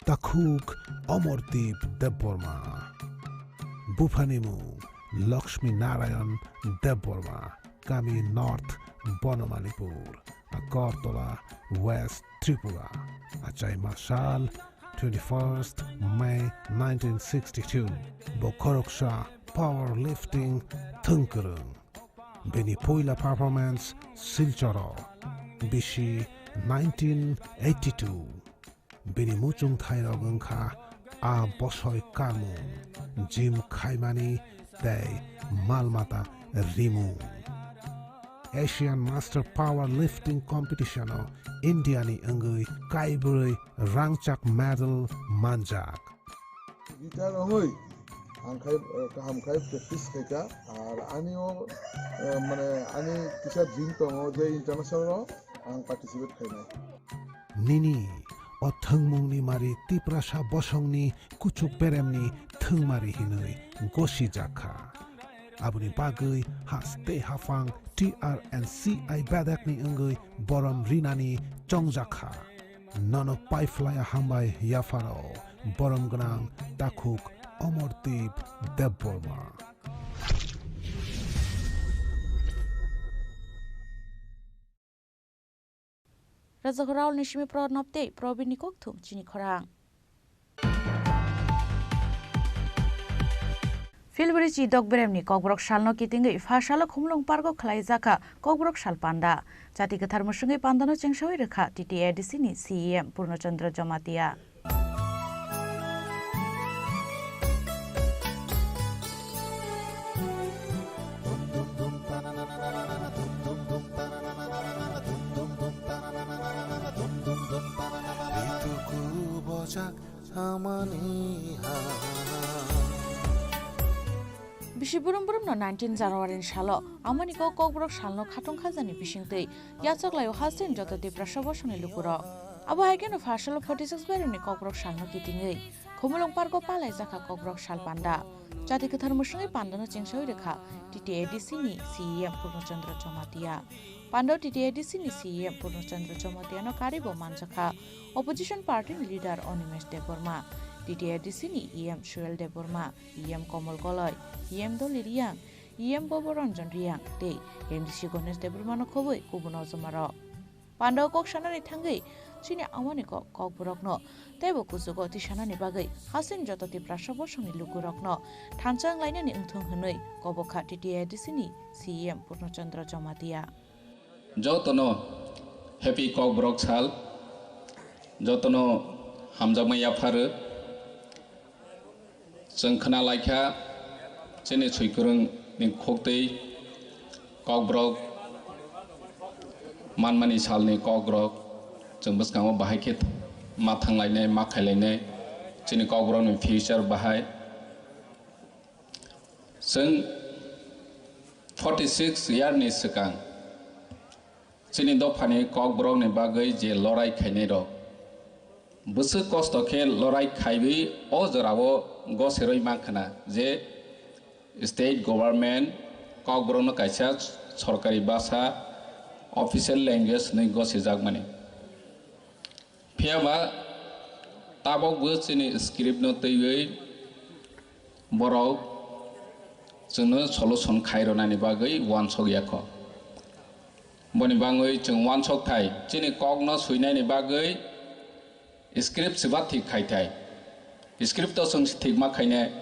Takhuk Omordeep Debbarma. Buphanimung Lakshmi Narayan Debbarma, kami North Bonomalipur, Agartala, West Tripura. Achai masal twenty-first May nineteen sixty-two. Bo khoroksa powerlifting thwngkwrwng. Bini puila performance Silchoro, bisi nineteen eighty-two. Bini muchungthairok wngkha a bosoi kamung, gym khaimani tei malmata rimung. Asian Master Powerlifting Competition-o India-ni wngwi kaibrwi rangchak medal manjak. Guitar wngwi ang khai, eh, kaham khai practice khaikha, ar ani o, eh, mane ani kisa dream tongo je international o ang participate khainai. Nini o thwngmungni mari Tiprasa bosongni kuchuk beremni thwngmari hinwi gosijakha. Aboni bagwi haste haphang T R and C I bedekni wngwi borom rinani chongjakha. Nono paiphlaiya hambai yapharo borom gwnang takhuk Omordeep Debbarma. Rajakhor Raulni simi Pranab tei Probinni kokthum chini khorang. Philbri chi Dokberemni Kokborok salno kitingwi pha salo Khumulwng Parko khwlaijakha Kokborok sal panda. Chati kwthar mwswngwi pandano chengsawi rwkha T T A D C ni C E M Purno Chandra Jamatia. Bisi burum burum no nineteen January ni salo amani kok Kokborok salno khatong khajani bisingtwi yachaklaio haste ni joto Tiprasa bosongni lukurok. Abo hai kheno pha salo forty six Beremni Kokborok salno kitingwi Khumulwng Parko palaijakha Kokborok sal panda. Chati kwthar mwswngwi pandano chengsawi rwkha T T A D C ni C E M Purno Chandra Jamatia. Pandao T T A D C ni C E M Purno Chandra Jamatia no karwi bo manjakha opposition party ni leader Animesh Debbarma, T T A D C ni E M Suel Debbarma, E M Komol Koloi, E M Doli Riang, E M Bobo Ranjan Riang tei M D C Ganesh Debbarma no khobwi kubun ojoma rok. Pandao kok sanani thangwi chini amani kok, Kokborokno teibo kuchugo tisanani bagwi haste ni joto Tiprasa bosongni lukurokno thansa wnglainani wngthung hwnwi kobokha T T A D C ni C E M Purno Chandra Jamatia. Jotono happy Kokborok sal, jotono hamjakma yapharo. Chwng khna laikha chini swikwrwng ni khuktwi Kokborok manmani salni Kokborok chwng bwskango bahai khe ma thanglainai, ma khailainai, chini Kokborokni future bahai. Chwng forty six year ni swkang chini dophani Kokborokni bagwi je lorai khainai rok, bwswk kosto khe lorai khaiwi o jorao gosirwi mankha na je state government Kokborokno kaisa sorkari basa, official language hwnwi gosijakmani. Phiya ba tabukbo chini script no twiwi borok chwngno solution khai rwnani bagwi uansuk ya kho. Boni bagwi chwng uansuk thai, chini kokno swinani bagwi Script se ba thik khai thai. Script to chwng thik ma khainai.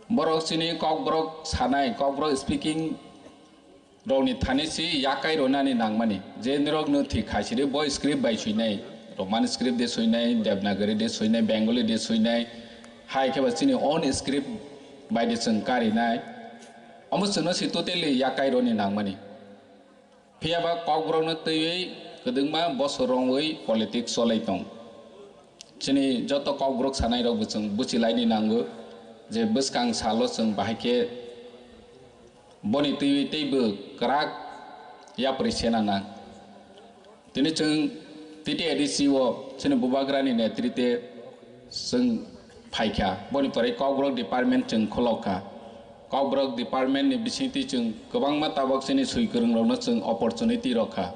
Borok chini kokborok sanai, kokborok speaking rokni thani si yakai rwnani nangmani. Je nirok no thik khai sidi bo script bai suinai. Roman script de suinai, Devanagari de suinai, Bengali de suinai. Hai khe ba chini own script bai de chwng karinai. Omo chwngno si totally yakai rwni nangmani. Phiya ba kokborokno twiwi kwdwngma bosor romwi politics cholai tong. Chini joto kokborok sanairokbo chwng buchilaini nango je bwskang salo chwng bahai khe boni twiwi teibo kwrak yapri sena nang. Tini chwng T T A D C o chini bubagrani netrite chwng phaikha. Boni pore kokborok department chwng khulok kha. Kokborok department ni bisingtwi chwng kwbangma tabok chini swi kwrwng rokno chwng opportunity rw kha.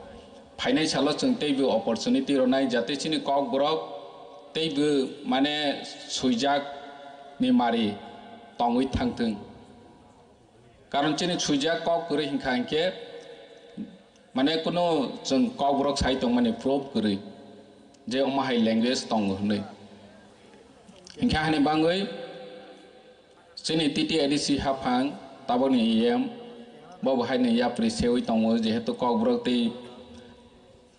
Phainai salo chwng teibo opportunity rwnai jate chini kokborok teibo mane swijak ni mari tongwi thangthwng. Karon chini swijak kok kwrwi hinkha hinkhe mane kunu chwng kokborok sai tongmani proof kwrwi je omo hai language tongo hwnwi. Hinkhe hani bangwi chini T T A D C haphang tabokni E M bo bo haino yapri sewi tongo, jehetu kokborok tei,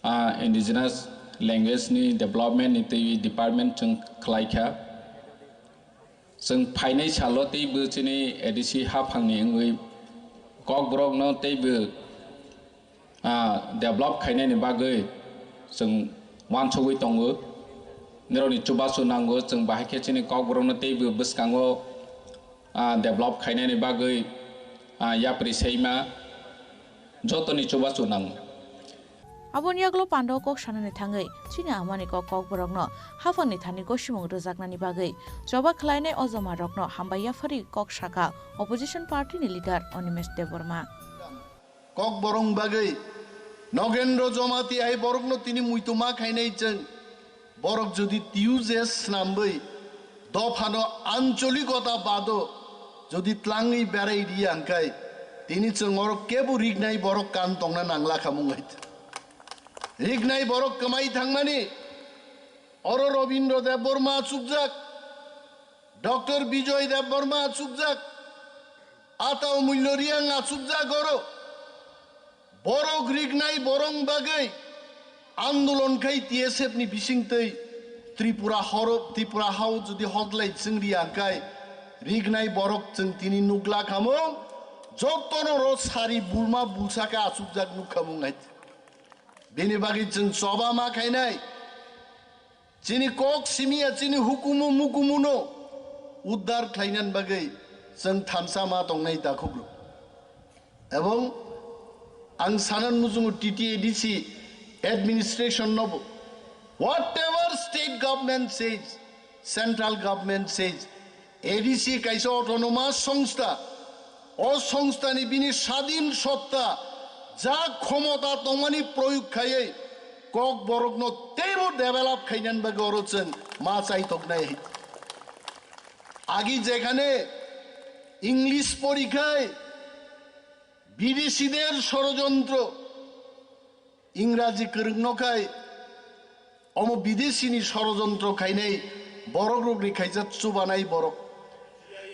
ah, indigenous language ni development ni twi department chwng khlai kha. Chwng phainai salo teibo chini A D C haphangni wngwi kokborokno teibo, ah, develop khainani bagwi chwng uansugwi tongo. Nirokni chubachu nango, chwng bahai khe chini kokborokno teibo bwskango, ah, develop khainani bagwi, ah, yapri seima jotoni chubachu nango. Aboni yagulo panda o kok sanani thangwi chini amani kok kokborokno haphangni thani gosimung rwjaknani bagwi choba khlainai o joma rokno hambai yapharwi kok sakha opposition party ni leader Animesh Debbarma. Kokborok bagwi Nogendro Jamatia hai borokno tini muitu ma khainai chwng. Borok jodi tiuje snamwi dophano ancholikota bado jodi tlangwi berai riya hwnkhe tini chwng oro kebo rignai borok kan tongna nangla khamung hai. Rignai borok kwmai thangmani oro Robindra Debbarma achukjak, Doctor Bijoy Debbarma achukjak, Atao Mullo Reang achukjak oro. Borok rignai borok bagwi andolon khai T S F ni bisingtwi Tripura horo, Tripura hao jodi hotlai chwngri angkai rignai borok chwng tini nukla khamung jotono ro sari bulma bulsa khe achukjak nukhamung hai. Bini bagwi chwng choba ma khainai. Chini kok simi ya chini hukumu mukumu no uddar khlainani bagwi chwng thansa ma tongnai takhuk rok. Ebong ang sanan mujungo T T A D C administration no bo, whatever state government says, central government says, A D C kaisa autonomous songstha, o songstha ni bini sadin sotta ja khomota tongmani proyog khaiwi kok borok no teibo develop khainani bagwi oro chwng ma chaitoknai. Agi jekhane English porikhai bideshiden sorojontro, Ingraji kwrwngno khai omo bideshini sorojontro khainai borok rokni khaijak chubanai borok.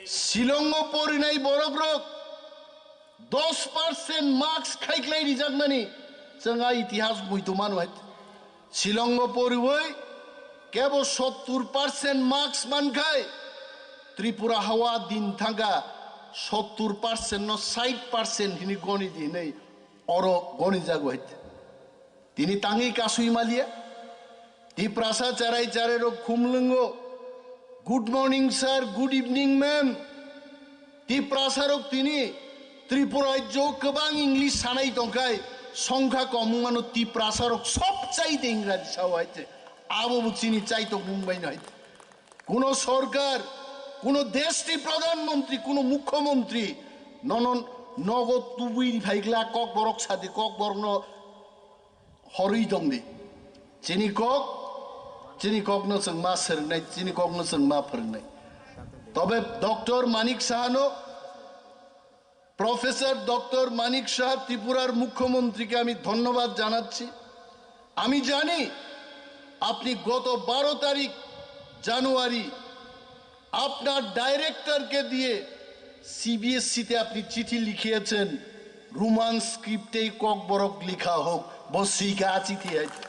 Shillongo porinai borok rok dos percent marks khaiklai rijaknani chwng a itihas muitu manu hai. Shillongo poriwi kebo sottur percent marks mankhai Tripura hawa din thangkha sottur percent no sait percent hini goni di hinwi oro goni jago hai. Tini tangwi kasui malia. Tiprasa charai charai rok khumlwngo. Good morning sir, good evening ma'am. Tiprasa rok tini Tripura rajyo kwbang English sanai tongkhai songkha komung mano Tiprasa rok sob chaite Ingraji sao hai te. Abo bo chini chaitok mung bai no hai te. Kuno sorkar, kuno deshni pradhan montri, kuno mukhyamantri nono nogo tubui phaikla kok borok sadi kok borok no horwi tongdi. Chini kok, chini kokno chwng ma swrwngnai, chini kokno chwng ma phwrwngnai. Tobe Doctor Manik Sahano, Professor Doctor Manik Saha Tripurar মুখ্যমন্ত্রীকে আমি ধন্যবাদ জানাচ্ছি। আমি জানি আপনি গত বারো তারিখ জানুয়ারি আপনার ডাইরেক্টরকে দিয়ে সিবিএসসিতে আপনি চিঠি লিখিয়েছেন, রোমান স্ক্রিপ্টেই ককবরক লেখা হোক, বস সেই কাজই থিয়েছে।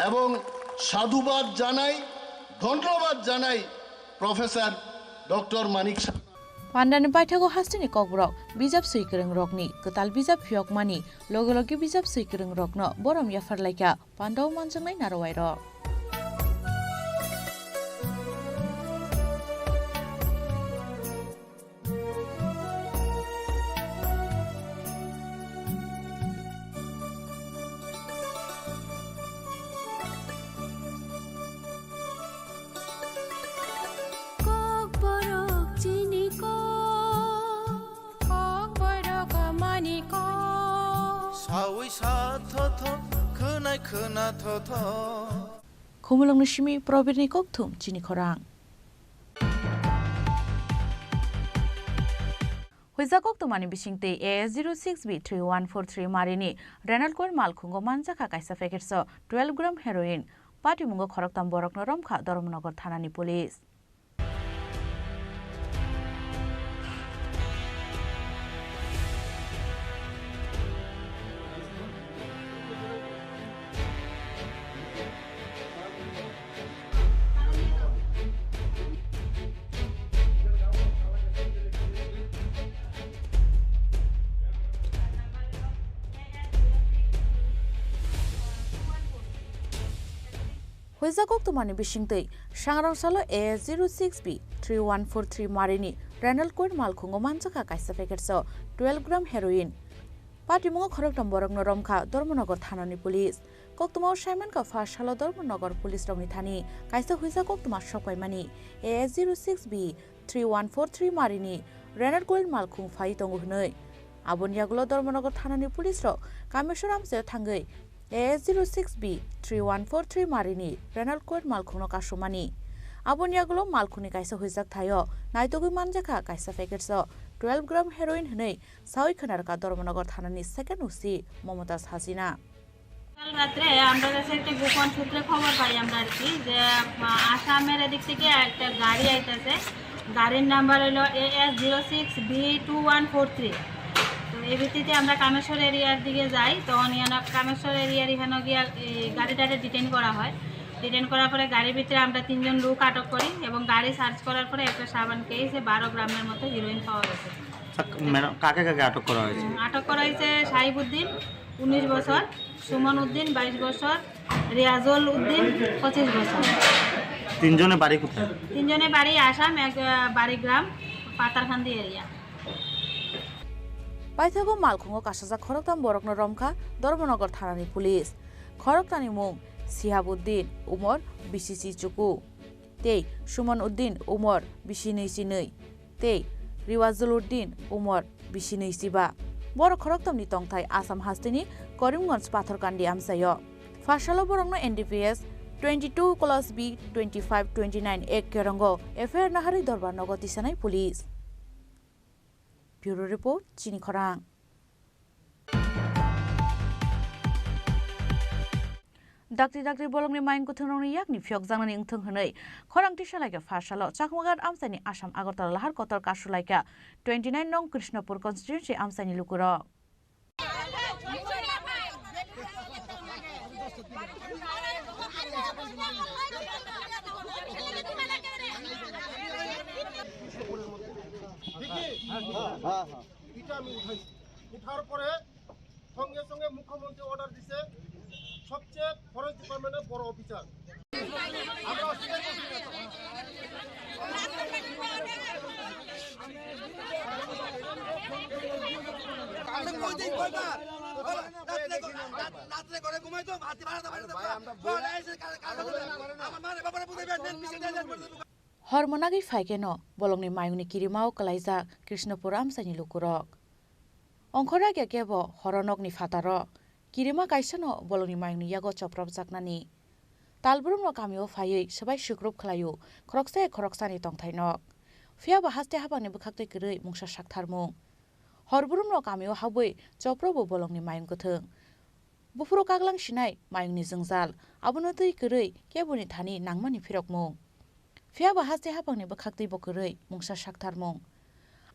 এবং সাধুবাদ জানাই, ধন্যবাদ জানাই professor doctor Manik Saha. Pandani paithago hasteni kokborok bijap swi kwrwngrokni kwtal bijap phiyokmani loge loge bijap swi kwrwngrokno borom yapharlaikha. Pandao manjaknai narowairok. Kokborok chini kok. Kokborok amani kok. Sawi sa tho tho, khwnai khwna tho tho. Khumulwngni simi Probirni kokthum chini khorang. Huijak koktwmani bisingtwi A S zero six B three one four three marini Reynolds Court malkhungo manjakha kaisa package o twelve gram heroin. Patimungo khoroktham borokno romkha Dharmanagar thanani police. Huijak koktwmani bisingtwi sangrang salo A S zero six B three one four three marini Reynolds Court malkhungo manjakha kaisa package o twelve gram heroin. Patimungo khoroktham borokno romkha Dharmanagar thanani police. Koktwmao saimankha first salo Dharmanagar police rokni thani kaisa huijak koktwma sokpaimani A S zero six B three one four three marini Reynolds Court malkhung phai tongo hwnwi. Aboni yagulo Dharmanagar thanani police rok Kameswar amchaio thangwi A S zero six B three one four three marini Reynolds Court malkhungno kasumani. Aboni yagulo malkhungni kaisa huijak thaio naitugwi manjakha kaisa package o twelve gram heroin hwnwi sawi khwnarwkha Dharmanagar thanani second O C Momotaz Hasina. কাল রাত্রে আমরা কাছে একটা গোপন সূত্রে খবর পাই আমরা আর কি যে, আহ, আসামের এদিক থেকে একটা গাড়ি আইতাছে। গাড়ির নাম্বার হলো A S zero six B two one four three। তো এই ভিত্তিতে আমরা কামেশ্বর এরিয়ার দিকে যাই। তখন ইয়ানো কামেশ্বর এরিয়ার এখানে গিয়া এই গাড়িটারে ডিটেইন করা হয়। ডিটেইন করার পরে গাড়ির ভিতরে আমরা তিনজন লোক আটক করি এবং গাড়ি সার্চ করার পরে একটা সাবান কেসে বারো গ্রামের মতো হিরোইন পাওয়া গেছে। আচ্ছা, ম্যাডাম, কাকে কাকে আটক করা হয়েছে? আটক করা হয়েছে সাহিব উদ্দিন, উনিশ বছর, সুমন উদ্দিন, বাইশ বছর, রিয়াজুল উদ্দিন, পঁচিশ বছর। তিনজনের বাড়ি কোথায়? তিনজনের বাড়ি আসাম, এক, আহ, বাড়ি গ্রাম Patharkandi area. Paithago malkhungo kasajak khoroktham borokno romkha Dharmanagar thanani police. Khoroktani mung Sihabuddin, umor bisi chichuku, tei Suman Uddin, umor bisi nwi chinwi, tei Riwazul Uddin, umor bisi nwi chiba. Borok khorokthomni tongthai Assam hasteni Karimganj Patharkandi amchaio. Pharsalo borokno N D P S twenty two clause B twenty five twenty nine A kerongo F I R naharwi dorbar nogo tisanai police. Bureau Report, Chini Khorang. Dakti dakti bolongni mayung kwthwngrokni yakni phiyokjaknani wngthung hwnwi khorang tisa lai khe pharsalo Chakmaghat amchaini Assam Agartala lahar kotor kasu lai kha twenty nine nong Krishnapur constituency amchaini lukurok. এটা আমি উঠাইছি। উঠার পরে সঙ্গে সঙ্গে মুখ্যমন্ত্রী অর্ডার দিছে, সবচেয়ে ফরেস্ট ডিপার্টমেন্টের বড় অফিসার। আমরা অস্বীকার করছি না। রাত্রে ঘুমাই তো, হাতি ভাড়া দাও, ভাড়া দাও। ভাই, আমরা বই- বল, এই যে কাল, কাল, আমার মারে বাবারে বুঝাইবে, নেন, পিছে দেন, দেন, দেন। Hor mwnagwi phai kheno bolongni mayungni kirimao kwlaijak Krishnapur amchaini lukurok. Ongkhorjakya kebo horo nokni phataro kirima kaisano bolongni mayungni yago chopropjaknani. Talbrumno kamio phaiwi swbai sukrup khlaio khoroksa ya khoroksani tongthainok. Phiyaba haste habangni bwkhaktwi kwrwi mungsa saktharmung. Horbrumno kamio habwi choprobo bolongni mayung kwthwng. Buphuru kaklang sinai mayungni jwngjal, abono twi kwrwi keboni thani nangmani phirokmung. Phiya ba haste haphangni bwkhaktwi bo kwrwi mungsa saktharmung.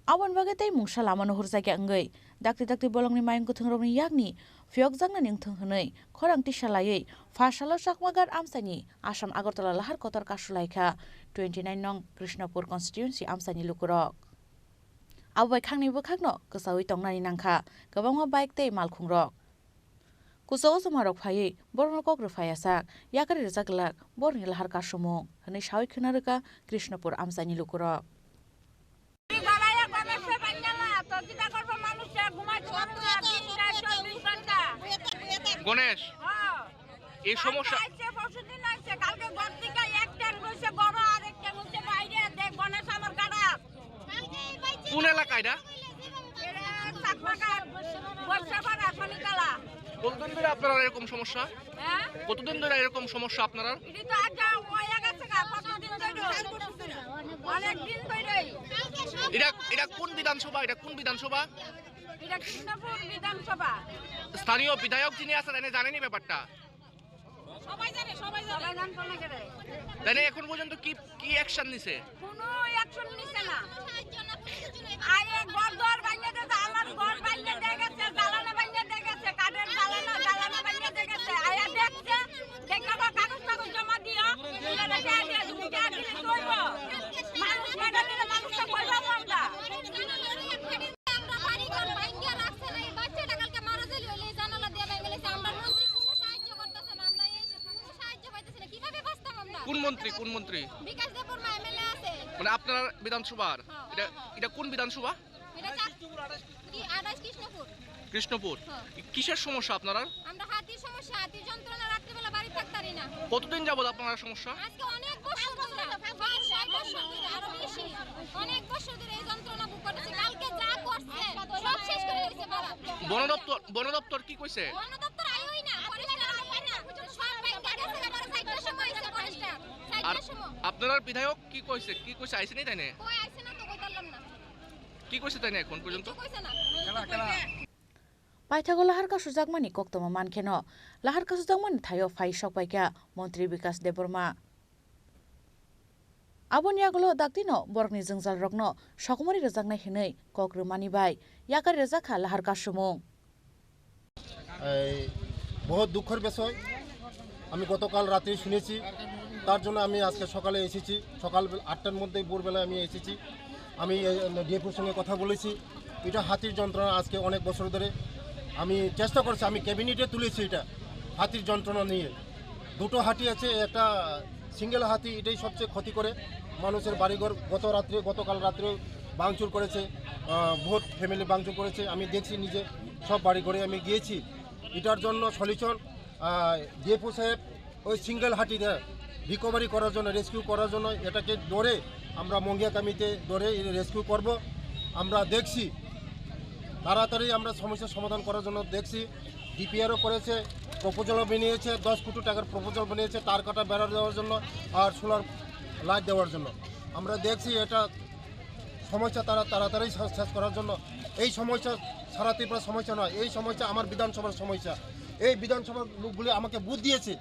Aboni bagwi tei mungsa lamano hurjakya wngwi dakti dakti bolongni mayung kwthwngrokni yakni phiyokjaknani wngthung hwnwi khorang tisa laiwi pha salo Chakma Ghat amchaini Assam Agartala lahar kotor kasulaikha twenty nine nong Krishnapur constituency amchaini lukurok. Abo bai khakni bwkhakno kwchaui tongnani nangkha kwbangma bike tei malkhungrok. Kuchao chumarok phaiwi borokno kok rwphai asak, yakari rwjak glak borokni lahar kasumung, hwnwi saui khna rwkha Krishnapur amchaini lukurok. Ganesh, এই সমস্যা আইছে, পরশুদিন আইছে, কালকে ঘর থেকে এক ট্যাং রয়েছে বড় আর এক ট্যাং হচ্ছে বাইরে, দেখ গণেশ আমার গাড়া। কোন এলাকা এটা? এটা চাকমাঘাট, বর্ষাপাড়া, খনিকালা। কতদিন ধরে আপনারা এরকম সমস্যা? হ্যাঁ? কতদিন ধরে এরকম সমস্যা আপনারা? এটা তো আজ হয়ে গেছে গা, কতদিন ধরে? অনেক দিন ধরে। এটা, এটা কোন বিধানসভা? এটা কোন বিধানসভা? এটা কৃষ্ণপুর বিধানসভা। স্থানীয় বিধায়ক যিনি আছেন, এনে জানেনি ব্যাপারটা? সবাই জানে, সবাই জানে। সবাই জানে, সবাই জানে। তাহলে এখন পর্যন্ত কি, কি অ্যাকশন নিছে? কোনো অ্যাকশন নিছে না। আরে ঘর দুয়ার ভাঙিয়ে দিয়েছে, আমার ঘর ভাঙিয়ে দিয়ে গেছে, জ্বালানো ভাঙিয়ে দিয়ে গেছে, কাঠের জ্বালানো, জ্বালানো ভাঙিয়ে দিয়ে গেছে। আয়া দেখছে, দেখে আবার কাগজ টাগজ জমা দিও, এগুলো রেখে আগে তুমি যা দিলে চলবো। মানুষ মেরে দিলে মানুষটা কইবো আমরা। আমরা বাড়ি ঘর ভাঙিয়ে রাখছে না, এই বাচ্চাটা কালকে মারা যাইলে ওই জানালা দিয়ে ভেঙে গেছে। আমরা মন্ত্রী কোনো সাহায্য করতেছে না, আমরা এই কোনো সাহায্য পাইতেছি না, কিভাবে বাঁচতাম আমরা? কোন মন্ত্রী, কোন মন্ত্রী? বিকাশ দেববর্মা এমএলএ আছে। মানে আপনার বিধানসভার? হ্যাঁ, এটা, হ্যাঁ, হ্যাঁ। এটা কোন বিধানসভা? এটা চাঁদ-, কি আঠাশ কৃষ্ণপুর। কৃষ্ণপুর? হ্যাঁ। কিসের সমস্যা আপনার? আমরা হাতির সমস্যা, হাতির যন্ত্রণা, রাত্রিবেলা বাড়ি থাকতারি না। কতদিন যাবত আপনার সমস্যা? আজকে অনেক বছর ধরে, পাঁচ ছয় বছর ধরে, আরো বেশি। অনেক বছর ধরে এই যন্ত্রণা ভোগ করতেছি। কালকে যা করছে, সব শেষ করে দিয়েছে বাবা। বন দপ্তর, বন দপ্তর কি কইছে? বন দপ্তর আইওই না, ফরেস্টার আইওই না। সব বাইরে গেছে, আবার চারটার সময় আইছে ফরেস্টার। আর চারটার সময়। আপনার বিধায়ক কি কইছে? কি কইছে? আইছে নি তাই না? কই আইছে না তো কই পারলাম না। কি কইছে তাই না এখন পর্যন্ত? কিছু কইছে না। Paithago lahar kasujakmani koktwma mankheno, lahar kasujakmani thaio phai sokpaikha Montri Bikas Debbarma. Aboni yagulo daktino borokni jwngjalrokno sokomori rwjaknai hwnwi kok rwmani bai yakari rwjakha lahar kasumung. এই বহুত দুঃখের বিষয়। আমি গতকাল রাতেই শুনেছি, তার জন্য আমি আজকে সকালে এসেছি। সকাল বেলা আটটার মধ্যেই ভোরবেলায় আমি এসেছি। আমি, এ, ডিএফওর সঙ্গে কথা বলেছি। এটা হাতির যন্ত্রণা আজকে অনেক বছর ধরে আমি চেষ্টা করছি, আমি ক্যাবিনেটে তুলেছি এটা হাতির যন্ত্রণা নিয়ে। দুটো হাতি আছে, একটা সিঙ্গেল হাতি, এটাই সবচেয়ে ক্ষতি করে মানুষের বাড়িঘর। গত রাত্রে, গতকাল রাত্রে ভাঙচুর করেছে, আহ, বহুত ফ্যামিলি ভাঙচুর করেছে। আমি দেখছি নিজে, সব বাড়িঘরে আমি গিয়েছি। এটার জন্য সলিউশন, আহ, ডিএফও সাহেব ওই সিঙ্গেল হাতিটা রিকভারি করার জন্য, রেস্কিউ করার জন্য এটাকে ধরে আমরা মঙ্গিয়া কমিটিতে ধরে রেস্কিউ করব। আমরা দেখছি, তাড়াতাড়ি আমরা সমস্যার সমাধান করার জন্য দেখছি। ডিপিআরও করেছে, প্রপোজালও বানিয়েছে, দশ কোটি টাকার প্রপোজাল বানিয়েছে তার কাটা বেড়া দেওয়ার জন্য আর সোলার লাইট দেওয়ার জন্য। আমরা দেখছি এটা সমস্যা তারা তাড়াতাড়ি সা-, শেষ করার জন্য। এই সমস্যা সারা ত্রিপুরার সমস্যা নয়, এই সমস্যা আমার বিধানসভার সমস্যা। এই বিধানসভার লোকগুলি আমাকে ভোট দিয়েছে,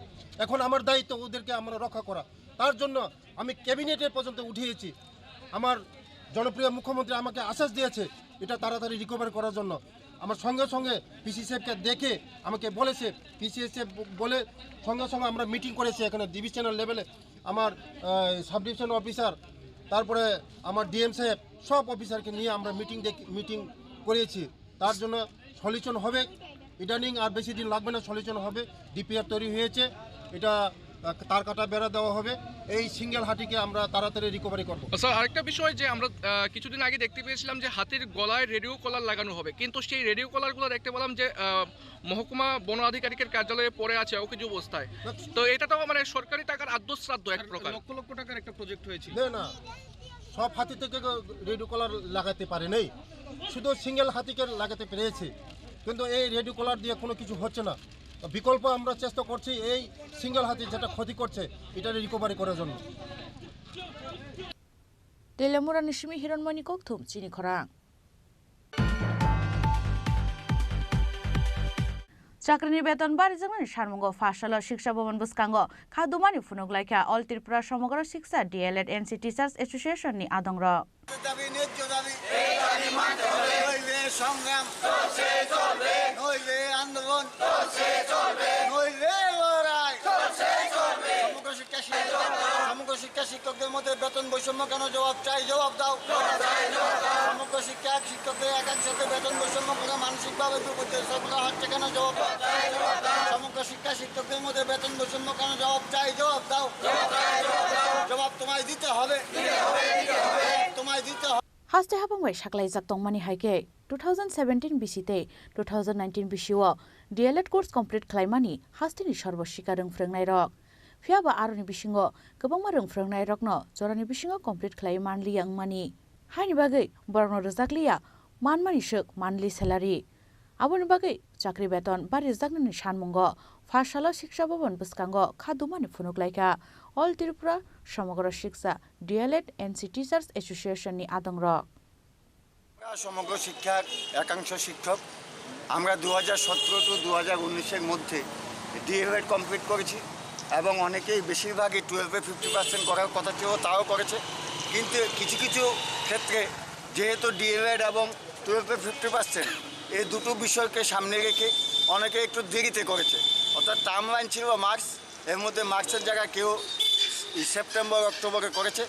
এখন আমার দায়িত্ব ওদেরকে আমরা রক্ষা করা। তার জন্য আমি ক্যাবিনেটের পর্যন্ত উঠিয়েছি। আমার জনপ্রিয় মুখ্যমন্ত্রী আমাকে আশ্বাস দিয়েছে এটা তাড়াতাড়ি রিকভার করার জন্য। আমার সঙ্গে সঙ্গে পিসি সাহেবকে দেখে আমাকে বলেছে, পিসি সাহেব বলে সঙ্গে সঙ্গে আমরা মিটিং করেছি এখানে ডিভিশনাল লেভেলে। আমার, আহ, সাব ডিভিশন অফিসার, তারপরে আমার ডিএম সাহেব, সব অফিসারকে নিয়ে আমরা মিটিং ডেকে, মিটিং করেছি। তার জন্য সলিউশন হবে, ইদানিং আর বেশি দিন লাগবে না, সলিউশন হবে। ডিপিআর তৈরি হয়েছে, এটা, আহ, তার কাটা বেড়া দেওয়া হবে। এই সিঙ্গেল হাতিকে আমরা তাড়াতাড়ি রিকভারি করব। স্যার, আরেকটা বিষয় যে আমরা, আহ, কিছুদিন আগে দেখতে পেয়েছিলাম যে হাতির গলায় রেডিও কলার লাগানো হবে, কিন্তু সেই রেডিও কলারগুলো দেখতে পেলাম যে, আহ, মহকুমা বন আধিকারিকের কার্যালয়ে পড়ে আছে অকেজো অবস্থায়। তো এটা তো মানে সরকারি টাকার আদ্য শ্রাদ্ধ এক আর প্রকার। লক্ষ লক্ষ টাকার একটা প্রজেক্ট হয়েছিল। না, না, সব হাতি থেকে রেডিও কলার লাগাতে পারে নেই, শুধু সিঙ্গেল হাতিকে লাগাতে পেরেছে, কিন্তু এই রেডিও কলার দিয়ে কোনো কিছু হচ্ছে না। তো বিকল্প আমরা চেষ্টা করছি এই সিঙ্গেল হাতি যেটা ক্ষতি করছে এটা রিকভারি করার জন্য। Telemurani simi Hironmoni Kokthum chini khorang. Chakrini beton barijaknani sanmungo pha salo Shiksha Bhaban bwskango kha dumani phunuk laikha All Tripura Samagra Shiksha D L Ed N C Teachers Association ni adongrok. দাবি, ন্যায্য দাবি। এই দাবি মানতে হবে। নইলে সংগ্রাম চলছে চলবে। নইলে আন্দোলন চলছে চলবে। নইলে লড়াই চলছে চলবে। সমগ্র শিক্ষা শিক্ষক, সমগ্র শিক্ষা শিক্ষকদের মধ্যে বেতন বৈষম্য কেন? জবাব চাই, জবাব দাও। জবাব চাই, জবাব দাও। সমগ্র শিক্ষা শিক্ষকদের একাংশকে বেতন বৈষম্য করে মানসিকভাবে বিপর্যস্ত করা হচ্ছে কেন? জবাব দাও। জবাব চাই, জবাব দাও। সমগ্র শিক্ষা শিক্ষকদের মধ্যে বেতন বৈষম্য কেন? জবাব চাই, জবাব দাও। জবাব চাই, জবাব দাও। জবাব তোমায় দিতে হবে। দিতে হবে, দিতে হবে। তোমায় দিতে হবে। Haste habang bai saklaijak tongmani hai khe two thousand seventeen bisi tei two thousand nineteen bisio D L Ed course complete khlaimani hasteni sorbo sikha rwng phrwngnairok. Phiya ba aroni bisingo kwbangma rwng phrwngnairokno jorani bisingo complete khlaiwi manliya wngmani. Haini bagwi borokno rwjakliya manmani swk monthly salary. Aboni bagwi chakri beton barijaknani sanmungo pha salo Shiksha Bhaban bwskango kha dumani phunuk laikha All Tripura Samagra Shiksha D L Ed N C Teachers Association ni adongrok. আমরা সমগ্র শিক্ষার একাংশ শিক্ষক, আমরা দু হাজার সতেরো টু দু হাজার উনিশের মধ্যে ডিএলএড কমপ্লিট করেছি এবং অনেকেই, বেশিরভাগই টুয়েলভে ফিফটি পার্সেন্ট করার কথা ছিল, তাও করেছে। কিন্তু কিছু কিছু ক্ষেত্রে যেহেতু ডিএলএড এবং টুয়েলভে ফিফটি পার্সেন্ট, এই দুটো বিষয়কে সামনে রেখে অনেকে একটু দেরিতে করেছে। অর্থাৎ টার্ম লাইন ছিল মার্চ, এর মধ্যে মার্চের জায়গায় কেউ সেপ্টেম্বর, অক্টোবরে করেছে,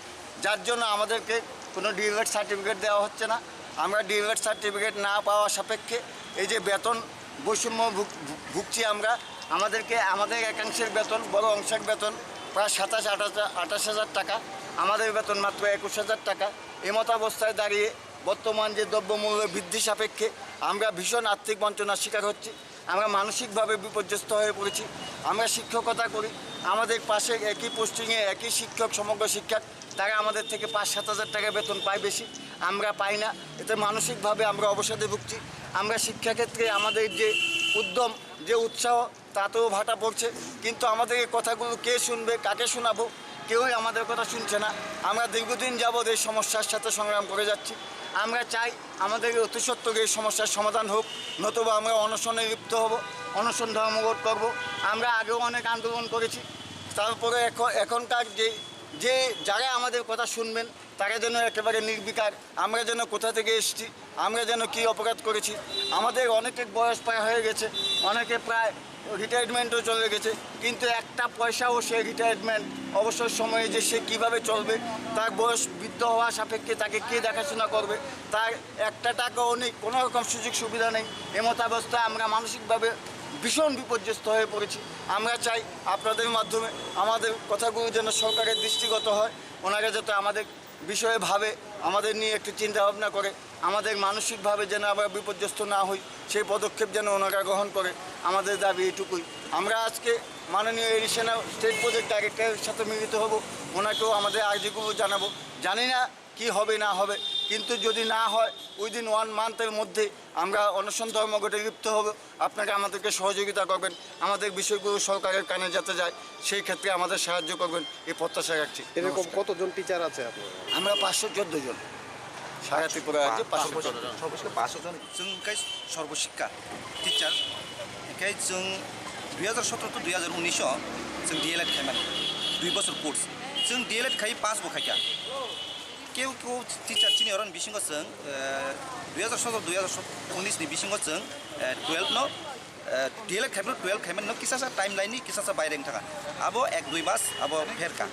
যার জন্য আমাদেরকে কোনো ডিএলএড সার্টিফিকেট দেওয়া হচ্ছে না। আমরা ডিএলএড সার্টিফিকেট না পাওয়া সাপেক্ষে এই যে বেতন বৈষম্য ভুগ-, ভুগছি আমরা, আমাদেরকে আমাদের একাংশের বেতন, বড় অংশের বেতন প্রায় সাতাশ আঠাশ, আঠাশ হাজার টাকা, আমাদের বেতন মাত্র একুশ হাজার টাকা। এমতাবস্থায় দাঁড়িয়ে বর্তমান যে দ্রব্যমূল্য বৃদ্ধি সাপেক্ষে আমরা ভীষণ আর্থিক বঞ্চনার শিকার হচ্ছি। আমরা মানসিকভাবে বিপর্যস্ত হয়ে পড়েছি। আমরা শিক্ষকতা করি, আমাদের পাশে একই পোস্টিংয়ে একই শিক্ষক, সমগ্র শিক্ষক, তারা আমাদের থেকে পাঁচ সাত হাজার টাকা বেতন পায় বেশি, আমরা পাই না। এতে মানসিকভাবে আমরা অবসাদে ভুগছি। আমরা শিক্ষাক্ষেত্রে আমাদের যে উদ্যম, যে উৎসাহ, তাতেও ভাটা পড়ছে। কিন্তু আমাদের এই কথাগুলো কে শুনবে, কাকে শোনাবো, কেউই আমাদের কথা শুনছে না। আমরা দীর্ঘদিন যাবৎ এই সমস্যার সাথে সংগ্রাম করে যাচ্ছি। আমরা চাই আমাদের এই অতি সত্বর এই সমস্যার সমাধান হোক, নতুবা আমরা অনশনে লিপ্ত হব, অনশন ধর্মঘট করব। আমরা আগেও অনেক আন্দোলন করেছি, তারপরে এখন, এখনকার যে, যে যারা আমাদের কথা শুনবেন, তারা যেন একেবারে নির্বিকার। আমরা যেন কোথা থেকে এসেছি, আমরা যেন কি অপরাধ করেছি। আমাদের অনেকের বয়স প্রায় হয়ে গেছে, অনেকে প্রায় রিটায়ারমেন্টও চলে গেছে, কিন্তু একটা পয়সাও সে রিটায়ারমেন্ট, অবসর সময়ে যে সে কিভাবে চলবে, তার বয়স বৃদ্ধ হওয়া সাপেক্ষে তাকে কে দেখাশোনা করবে, তার একটা টাকাও নেই, কোনো রকম সুযোগ সুবিধা নেই। এমতাবস্থায় আমরা মানসিকভাবে ভীষণ বিপর্যস্ত হয়ে পড়েছি। আমরা চাই আপনাদের মাধ্যমে আমাদের কথাগুলো যেন সরকারের দৃষ্টিগত হয়, ওনারা যাতে আমাদের বিষয়ে ভাবে, আমাদের নিয়ে একটু চিন্তা ভাবনা করে, আমাদের মানসিকভাবে যেন আমরা বিপর্যস্ত না হই, সেই পদক্ষেপ যেন ওনারা গ্রহণ করে। আমাদের দাবি এটুকুই। আমরা আজকে মাননীয় এডিশনাল স্টেট প্রজেক্ট ডাইরেক্টরের সাথে মিলিত হব, ওনাকেও আমাদের আর্জিগুলো জানাবো। জানি না কি হবে না হবে, কিন্তু যদি না হয়, উইদিন ওয়ান মান্থের মধ্যে আমরা অনশন ধর্মঘটে লিপ্ত হব। আপনারা আমাদেরকে সহযোগিতা করবেন, আমাদের বিষয়গুলো সরকারের কানে যাতে যায়, সেই ক্ষেত্রে আমাদের সাহায্য করবেন, এই প্রত্যাশা রাখছি। এরকম নমস্কার। কতজন টিচার আছে আপনার? আমরা পাঁচশো চোদ্দ জন, সারা ত্রিপুরা রাজ্যে পাঁচশো চোদ্দ জন। সর্বশেষ পাঁচশো জন। Chwng khe sorbo sikha teacher, khe chwng dui hazar sotro to dui hazar unis o chwng D L Ed khaimani, dui bosor course. Chwng D L Ed khai pass bo khaikha. Keu keu teacher chini oroni bisingo chwng, eh, dui hazar sotro, dui hazar unis ni bisingo chwng, eh, twelve no, eh, D L Ed khaimano twelve khaimano kisa sa timeline ni kisa sa baire wngthaka. Abo ek dui mas abo pherka.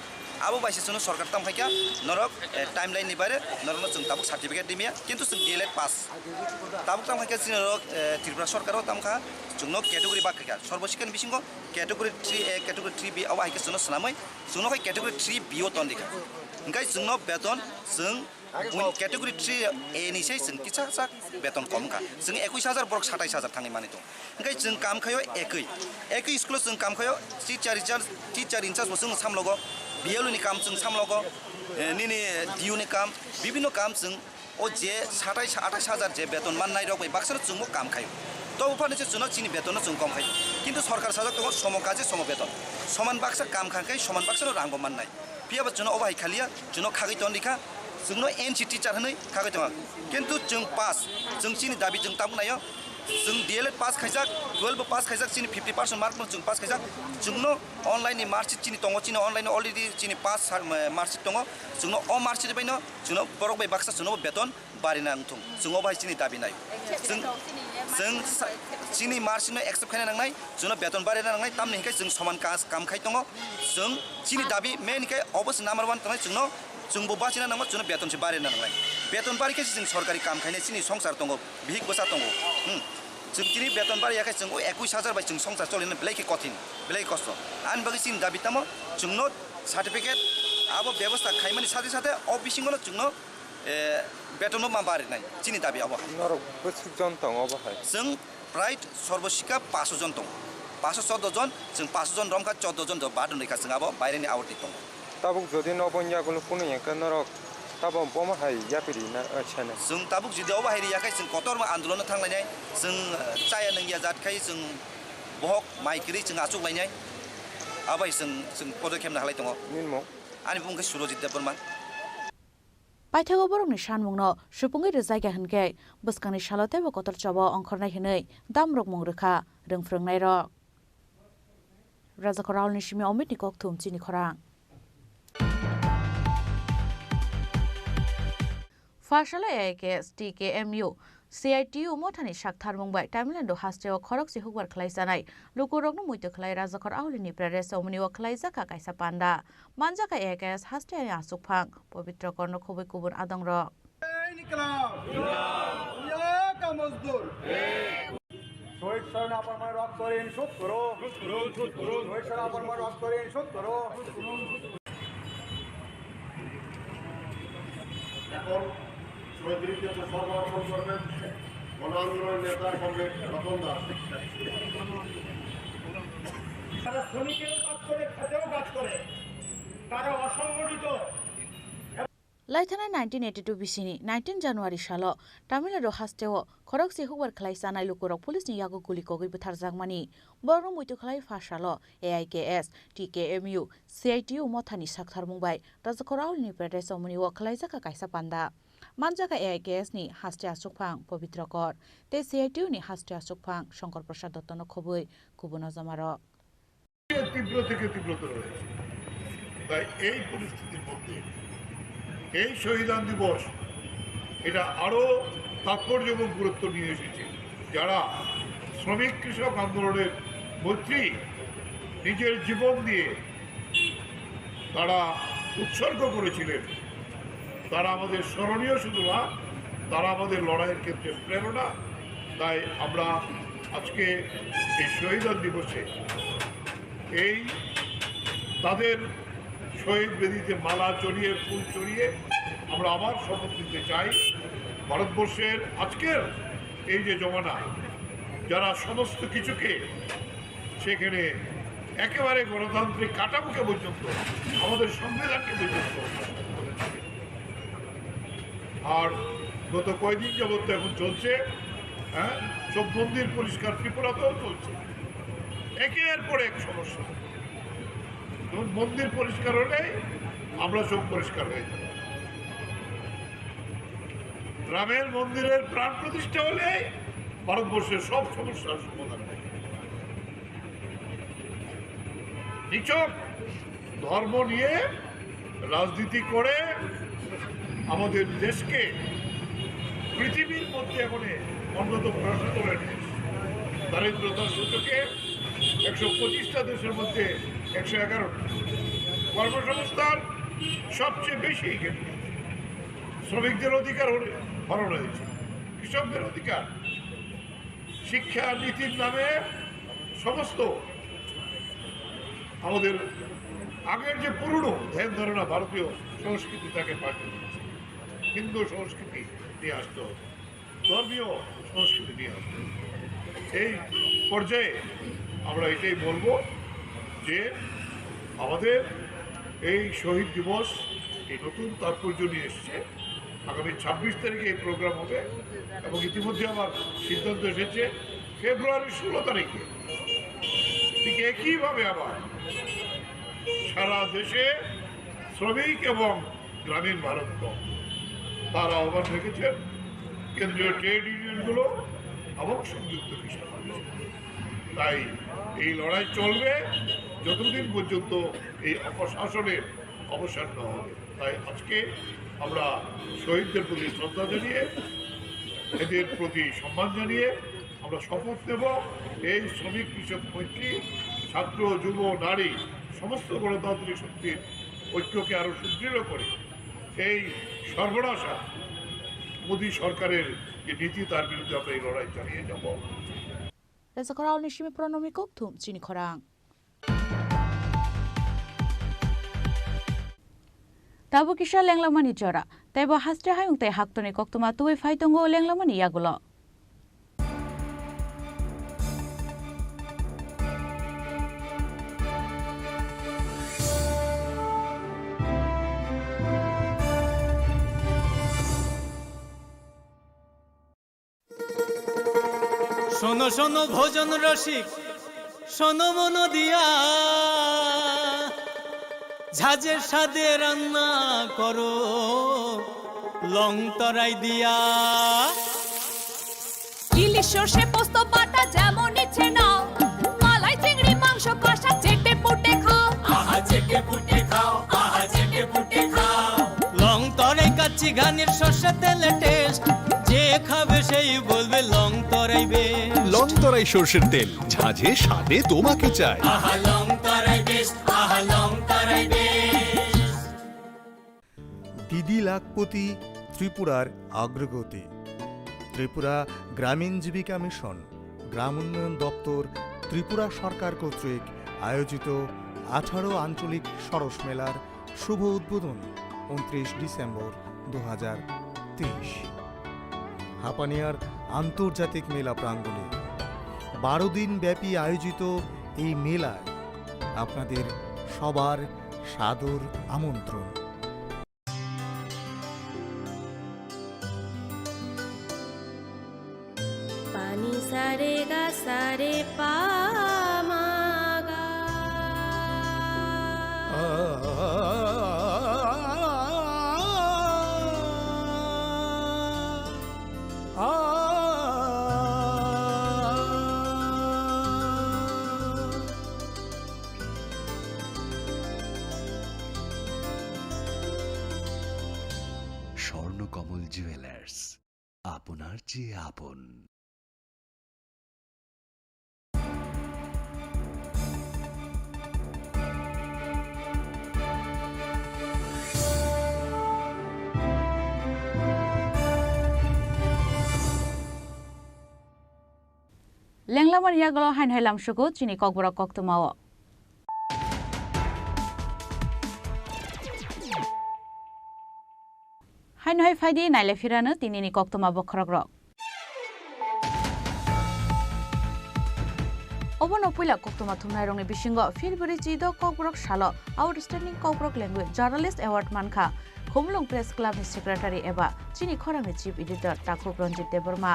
Abo bai se chwngno sorkar tamo khaikha norok, eh, timeline ni baire norokno chwng tabuk certificate rimya, kintu chwng D L Ed pass. Tabuk tamo khaikha chini norok, eh, Tripura sorkar o tamo kha chwngno category bak khaikha. Sorbo sikha ni bisingo category three A, category three B abo hai khe chwngno swnamwi chwngno khai category three B o ton dikha. Hwnkhe chwngno beton chwng Buini category three A ni sai chwng kisa sak beton kom wngkha. Chwng ekush hajar, borok satais hajar thangwi manwi tongo. Hwnkhe chwng kam khaio ekwi. Ekwi school o chwng kam khaio teacher in charge, teacher in charge bo chwng samlogo, B L O ni kam chwng samlogo, eh, nini D U ni kam, bibhinno kam chwng o je satais atais hajar je beton mannai rok bai baksa no chwngbo kam khaio. To buphano se chwngno chini beton no chwng kom khaio. Kintu sorkar sajak tongo somo kaje somo beton. Soman baksa kam kha khe soman baksa no rang bo mannai. Phiya ba chwngno obo hai khaliya, chwngno khagwi ton rikha, chwngno N C teacher hwnwi khagwi tongo. Kintu chwng pass, chwng chini dabi chwng tabuk naio, Chwng D L Ed pass khaijak, twelve bo pass khaijak, chini fifty percent mark no chwng pass khaijak. Chwngno online ni marksheet chini tongo, chini online already chini pass, eh, marksheet tongo. Chwngno o marksheet bai no chwngno borok bai baksa chwngno bo beton barina wngthung. Chwng o bai chini dabi nai. Chwng, chwng sa-, chini marksheet no accept khaina nangnai, chwngno beton barina nangnai, tamni hinkhe chwng soman ka-, kam khai tongo. Chwng chini dabi main hinkhe obo se number one tongnai chwngno. Chwngbo bachina nango, chwngno beton se barina nangnai. Beton bari khe se chwng sorkari kam khainai, chini songsar tongo, bihik bwsa tongo. Hmm. Chwng chini beton bari yakhai chwng o ekush hajar bai chwng songsar cholina belai khe kothin, belai khe kosto. Ani bagwi chini dabi tamo chwngno certificate abo bebostha khaimani sathe sathe o bisingo no chwngno, eh, betonbo ma barinai, chini dabi abo hai. Norok bwswk jon tongo obo hai? Chwng prai sorbo sika paso jon tongo. Paso chordo jon, chwng paso jon romkha, chordo jon do badon rikha chwng abo baireni awardni tongo. Tabuk jodi no bon yagulo kunu yangkha norok tabo bomo hai yapiri na, eh, sana. Chwng tabuk jodi obo hai riyakhai chwng kotorma andolon no thanglainai, chwng, eh, chaya nungya jat khai chwng bohok mai kwrwi chwng achuklainai. Abo hai chwng, chwng podokkhep no halai tongo. Nini mung? Ani bumung khe Surojit Debbarma. Paithago borokni sanmungno supungwi rwjakya hwnkhe, bwskangni salo teibo kotor choba ongkhornai hwnwi damrok mung rwkha rwngphrwngnairok. Rajakhor Raulni simi Omitni kokthum chini khorang. Pha salo A I K S, T K M U, C I T U mothani saktharmung bai Tamil Nadu hasteo khorokse hukbar khlai chanai lukurokno muitu khlai Rajakhor Aulini Pradesh Omoni o khlaijak kha kaisa panda. Manjak kha A I K S hasteni achukphang Pobitro Korno khobwi kubun adongrok. শহীদ স্মরণে আপনার রক্ত ঋণ শোধ করো। শহীদ স্মরণে আপনার রক্ত ঋণ শোধ করো। এখন শহীদ স্মৃতিতে সর্বার্পণ করবেন গণ আন্দোলনের নেতা কমরেড রতন দাস। তারা শ্রমিকেরও কাজ করে, খেতেও কাজ করে, তারা অসংগঠিত। Laithanai nineteen eighty-two bisini nineteen January salo Tamil Nadu hasteo khorokse hukbar khlai chanai lukurok police ni yago guli kogwi butharjakmani. Borokno muitu khlai pha salo A I K S, T K M U, C I T U mothani saktharmung bai Rajakhor Aulini Pradesh Omoni o khlaijak kha kaisa panda. Manjak kha A I K S ni haste achukphang Pobitro Kor tei C I T U ni haste achukphang Shankar Prasad Dotto no khobwi kubun ojamarok. তীব্র থেকে তীব্রতর হয়েছে। তাই এই পরিস্থিতির মধ্যে এই শহীদান দিবস এটা আরও তাৎপর্য এবং গুরুত্ব নিয়ে এসেছে। যারা শ্রমিক কৃষক আন্দোলনের মধ্যেই নিজের জীবন দিয়ে তারা উৎসর্গ করেছিলেন, তারা আমাদের স্মরণীয় শুধু না, তারা আমাদের লড়াইয়ের ক্ষেত্রে প্রেরণা। তাই আমরা আজকে এই শহীদ দিবসে এই তাদের শহীদ বেদিতে মালা চড়িয়ে, ফুল চড়িয়ে আমরা আবার শপথ নিতে চাই। ভারতবর্ষের আজকের এই যে জমানা, যারা সমস্ত কিছুকে সেখানে একেবারে গণতান্ত্রিক কাঠামোকে পর্যন্ত, আমাদের সংবিধানকে পর্যন্ত। আর গত কয়দিন যাবত তো এখন চলছে, হ্যাঁ, সব মন্দির পরিষ্কার ত্রিপুরাতেও চলছে, একের পর এক সমস্যা। এবং মন্দির পরিষ্কার হলেই আমরা সব পরিষ্কার হয়ে যাবে। রামের মন্দিরের প্রাণ প্রতিষ্ঠা হলে ভারতবর্ষের সব সমস্যার সমাধান হবে। নিছক ধর্ম নিয়ে রাজনীতি করে আমাদের দেশকে পৃথিবীর মধ্যে এখন অন্যতম রাষ্ট্র করে নিয়েছে। দারিদ্রতার সূচকে একশো পঁচিশটা দেশের মধ্যে একশো এগারোটা। কর্মসংস্থান সবচেয়ে বেশি এখানে। শ্রমিকদের অধিকার হরে-, হরণ হয়েছে, কৃষকদের অধিকার, শিক্ষা নীতির নামে সমস্ত আমাদের আগের যে পুরনো ধ্যান ধারণা, ভারতীয় সংস্কৃতি তাকে পাল্টে দিচ্ছে। হিন্দু সংস্কৃতি নিয়ে আসতে হবে, ধর্মীয় সংস্কৃতি নিয়ে আসতে হবে। এই পর্যায়ে আমরা এটাই বলবো যে আমাদের এই শহীদ দিবস এই নতুন তাৎপর্য নিয়ে এসছে। আগামী ছাব্বিশ তারিখে এই প্রোগ্রাম হবে এবং ইতিমধ্যে আমার সিদ্ধান্ত এসেছে ফেব্রুয়ারি ষোলো তারিখে ঠিক একইভাবে আবার সারা দেশে শ্রমিক এবং গ্রামীণ ভারত কম তার আহ্বান রেখেছেন। কেন্দ্রীয় ট্রেড ইউনিয়নগুলো এবং সংযুক্ত কৃষক। তাই এই লড়াই চলবে যতদিন পর্যন্ত এই অপশাসনের অবসান না হবে। তাই আজকে আমরা শহীদদের প্রতি শ্রদ্ধা জানিয়ে, এদের প্রতি সম্মান জানিয়ে আমরা শপথ নেব এই শ্রমিক কৃষক মৈত্রী, ছাত্র, যুব, নারী, সমস্ত গণতান্ত্রিক শক্তির ঐক্যকে আরো সুদৃঢ় করে এই সর্বনাশা মোদী সরকারের যে নীতি, তার বিরুদ্ধে আমরা এই লড়াই চালিয়ে যাব। Resa khorang ni simi pronomi kok thum chini khorang. Tabuk kisa lenglamani jora, teibo haste hayung tei haktorni koktwma tubui phai tongo lenglamani yagulo. শোনো শোনো ভোজন রসিক, শোনো মন দিয়া, ঝাঁঝে স্বাদে রান্না করো লং তরাই দিয়া। ইলিশ সর্ষে পোস্ত বাটা যেমন ইচ্ছে নাও, মালাই চিংড়ি মাংস কষা চেটে পুটে খাও। আহা চেটে পুটে খাও, আহা চেটে পুটে খাও। লং তরাই কাচ্চি ঘানির সর্ষে তেলে টেস্ট, যে খাবে সেই বলবে লং তরাই বেস্ট। লং তরাই সর্ষের তেল, ঝাঁঝে স্বাদে তোমাকে চাই। আহা লং তরাই বেস্ট, আহা লং তরাই বেস্ট। দিদি লাখপতি, ত্রিপুরার অগ্রগতি। ত্রিপুরা গ্রামীণ জীবিকা মিশন, গ্রাম উন্নয়ন দপ্তর, ত্রিপুরা সরকার কর্তৃক আয়োজিত আঠারো আঞ্চলিক সরস মেলার শুভ উদ্বোধন ঊনত্রিশ ডিসেম্বর দু হাজার তেইশ। হাপানিয়ার আন্তর্জাতিক মেলা প্রাঙ্গণে বারো দিন ব্যাপী আয়োজিত এই মেলায় আপনাদের সবার সাদর আমন্ত্রণ। Pani sare ga sare pa ma ga. Swarnakamal jewellers, আপনার চেয়ে আপন। Lenglamani yagulo haino hai lamsugo chini kokborok koktwmao. Haino hai phaidi naile phirano tinini koktwma bokhorokrok. Obono puila koktwma thumnairokni bisingo February chidok kokborok salo Outstanding Kokborok Language Journalist Award mankha Khumulwng Press Club ni Secretary eba chini khorangni Chief Editor Takhuk Ranjit Debbarma.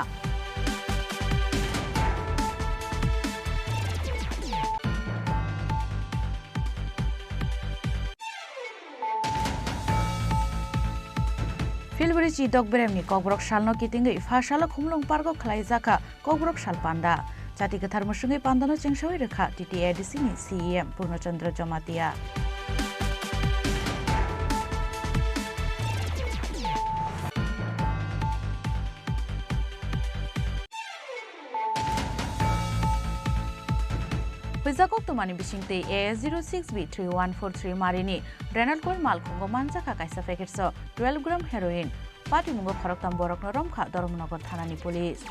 February chidok beremni Kokborok salno kitingwi pha salo Khumulwng Park o khwlaijakha Kokborok sal panda. Chati kwthar mwswngwi pandano chengsawi rwkha T T A D C ni C E M Purno Chandra Jamatia. Huijak koktwmani bisingtwi A S zero six B three one four three marini Drenal Court malkhungo manjakha kaisa package o twelve gram heroin. Patimungo khoroktham borokno romkha Dharmanagar thanani police.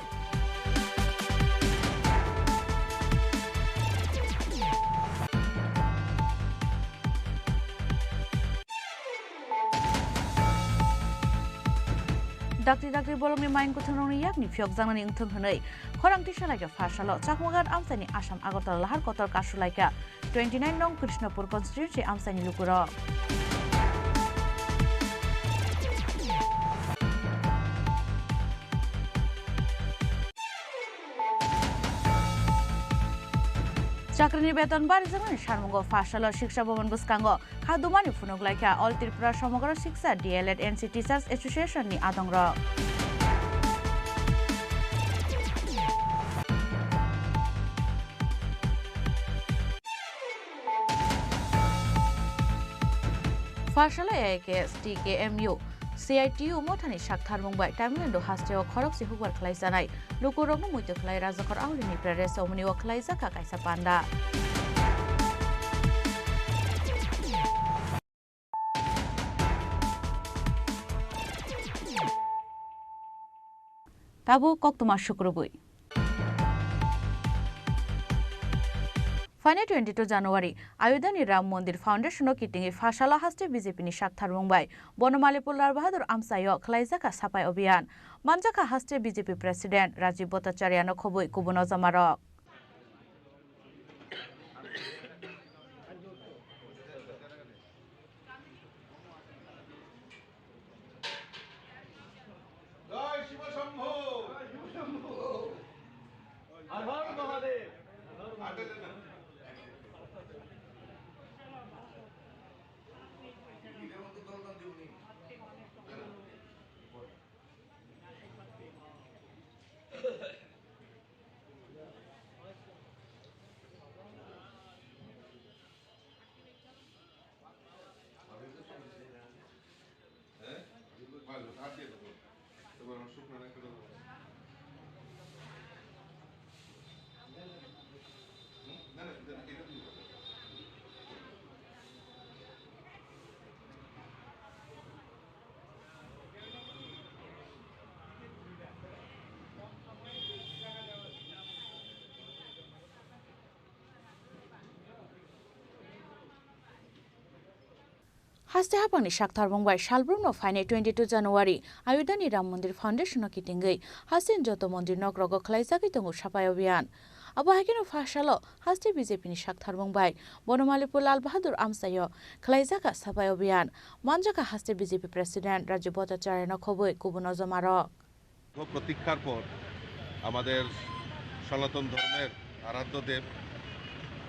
Dakti dakti bolongni main kuthungrokni yakni phiyokjaknani wngthung hwnwi khorang tisalaikha pha salo Chakmaghat amchaini Assam Agartala lahar kotor kasulaikha twenty nine nong Krishnapur constituency amchaini lukurok. Chakrini beton barijaknani sarmungo pha salo Shiksha Bhavan bwskango khadumani phunuk laikha All Tripura Samagra Shiksha D L Ed N C Teachers Association ni adongrok. Pasala A I K S T K M U, C I T U mothani saktharmung bai Tamil Nadu hasteo khorokse hukbar khlaijanai lukurokno muitu khlai Rajakhor Aulini Press Omni o khlaijak kaisa panda. Tabuk koktwma sukrubwi. Phainai twenty-two January, Ayodhyani Ram Mandir Foundation-o kitingwi Pharsala haste B J P ni saktharmung bai Bonomalipur Lal Bahadur Amchaio khlaijak kha saphai obhiyan. Manjakha haste B J P President Rajiv Bhattacharya no khobwi kubun ojamarok. Joy শিব শম্ভু। হর হর Mahadev. Haste haphangni saktharmung bai salbrumno phainai twenty-two January Ayodhyani Ram Mandir Foundation-o kitingwi hasteni joto mandir nokrogo khlaijagwi tongo saphai obhiyan. Abo hai kheno Pharsalo haste B J P ni saktharmung bai Bonomalipur Lal Bahadur Amchaio khlaijak kha saphai obhiyan. Manjakha haste B J P President Rajiv Bhattacharya no khobwi kubun ojamarok. দীর্ঘ প্রতীক্ষার পর আমাদের সনাতন ধর্মের আরাধ্য দেব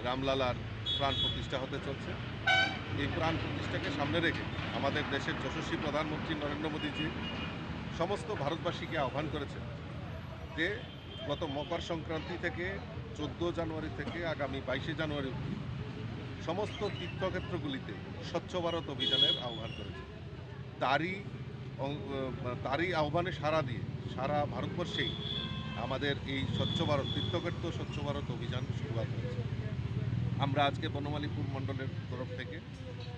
রামলালার প্রাণ প্রতিষ্ঠা হতে চলছে। এই প্রাণ প্রতিষ্ঠাকে সামনে রেখে আমাদের দেশের যশস্বী প্রধানমন্ত্রী নরেন্দ্র মোদীজি সমস্ত ভারতবাসীকে আহ্বান করেছেন যে গত মকর সংক্রান্তি থেকে চোদ্দ জানুয়ারি থেকে আগামী বাইশে জানুয়ারি অবধি সমস্ত তীর্থক্ষেত্রগুলিতে স্বচ্ছ ভারত অভিযানের আহ্বান করেছেন। তারই অং-, আহ, তারই আহ্বানে সাড়া দিয়ে সারা ভারতবর্ষেই আমাদের এই স্বচ্ছ ভারত, তীর্থক্ষেত্র স্বচ্ছ ভারত অভিযান শুরুয়াত হয়েছে। আমরা আজকে বনমালীপুর মণ্ডলের তরফ থেকে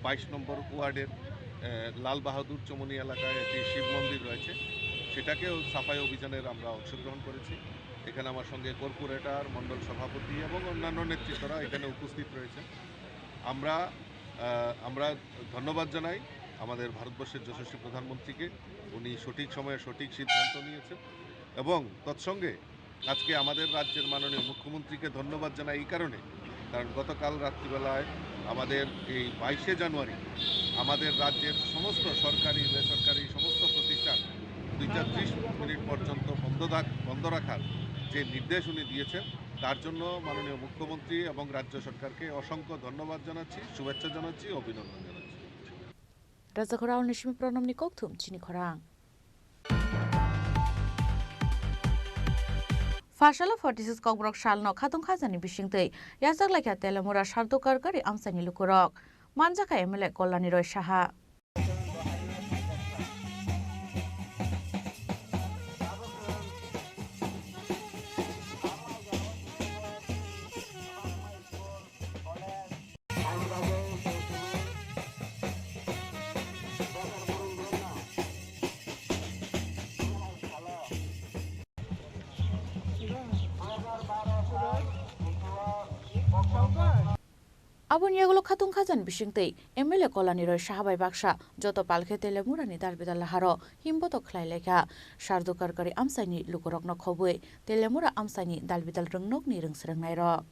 বাইশ নম্বর ওয়ার্ডের, আহ, লাল বাহাদুর চমনি এলাকায় একটি শিব মন্দির রয়েছে, সেটাকেও সাফাই অভিযানের আমরা অংশগ্রহণ করেছি। এখানে আমার সঙ্গে কর্পোরেটর, মণ্ডল সভাপতি এবং অন্যান্য নেতৃত্বরা এখানে উপস্থিত রয়েছেন। আমরা, আহ, আমরা ধন্যবাদ জানাই আমাদের ভারতবর্ষের যশস্বী প্রধানমন্ত্রীকে, উনি সঠিক সময়ে সঠিক সিদ্ধান্ত নিয়েছেন এবং তৎসঙ্গে আজকে আমাদের রাজ্যের মাননীয় মুখ্যমন্ত্রীকে ধন্যবাদ জানাই এই কারণে, কারণ গতকাল রাত্রিবেলায় আমাদের এই বাইশে জানুয়ারি আমাদের রাজ্যের সমস্ত সরকারি, বেসরকারি সমস্ত প্রতিষ্ঠান দুইটা ত্রিশ মিনিট পর্যন্ত বন্ধ থাক-, বন্ধ রাখার যে নির্দেশ উনি দিয়েছেন, তার জন্য মাননীয় মুখ্যমন্ত্রী এবং রাজ্য সরকারকে অসংখ্য ধন্যবাদ জানাচ্ছি, শুভেচ্ছা জানাচ্ছি, অভিনন্দন জানাচ্ছি। Rajakhor Aulni simi Pranamni kokthum chini khorang. Pharsalo forty-six Kokborok salno khatung khajani bisingtwi yachak laikha Telemura Sardukar gari amchaini lukurok. Manjakha M L A Kolani Roy Saha. Aboni yagulo khatung khajani bisingtwi M L A Kolani Roy Saha bai baksa joto palkhe Telemurani dalbidal laharo himbotok khlai laikha. Sardukar gari amchaini lukurokno khobwi Telemura amchaini dalbidal rwngnokni rwngsrwngnairok.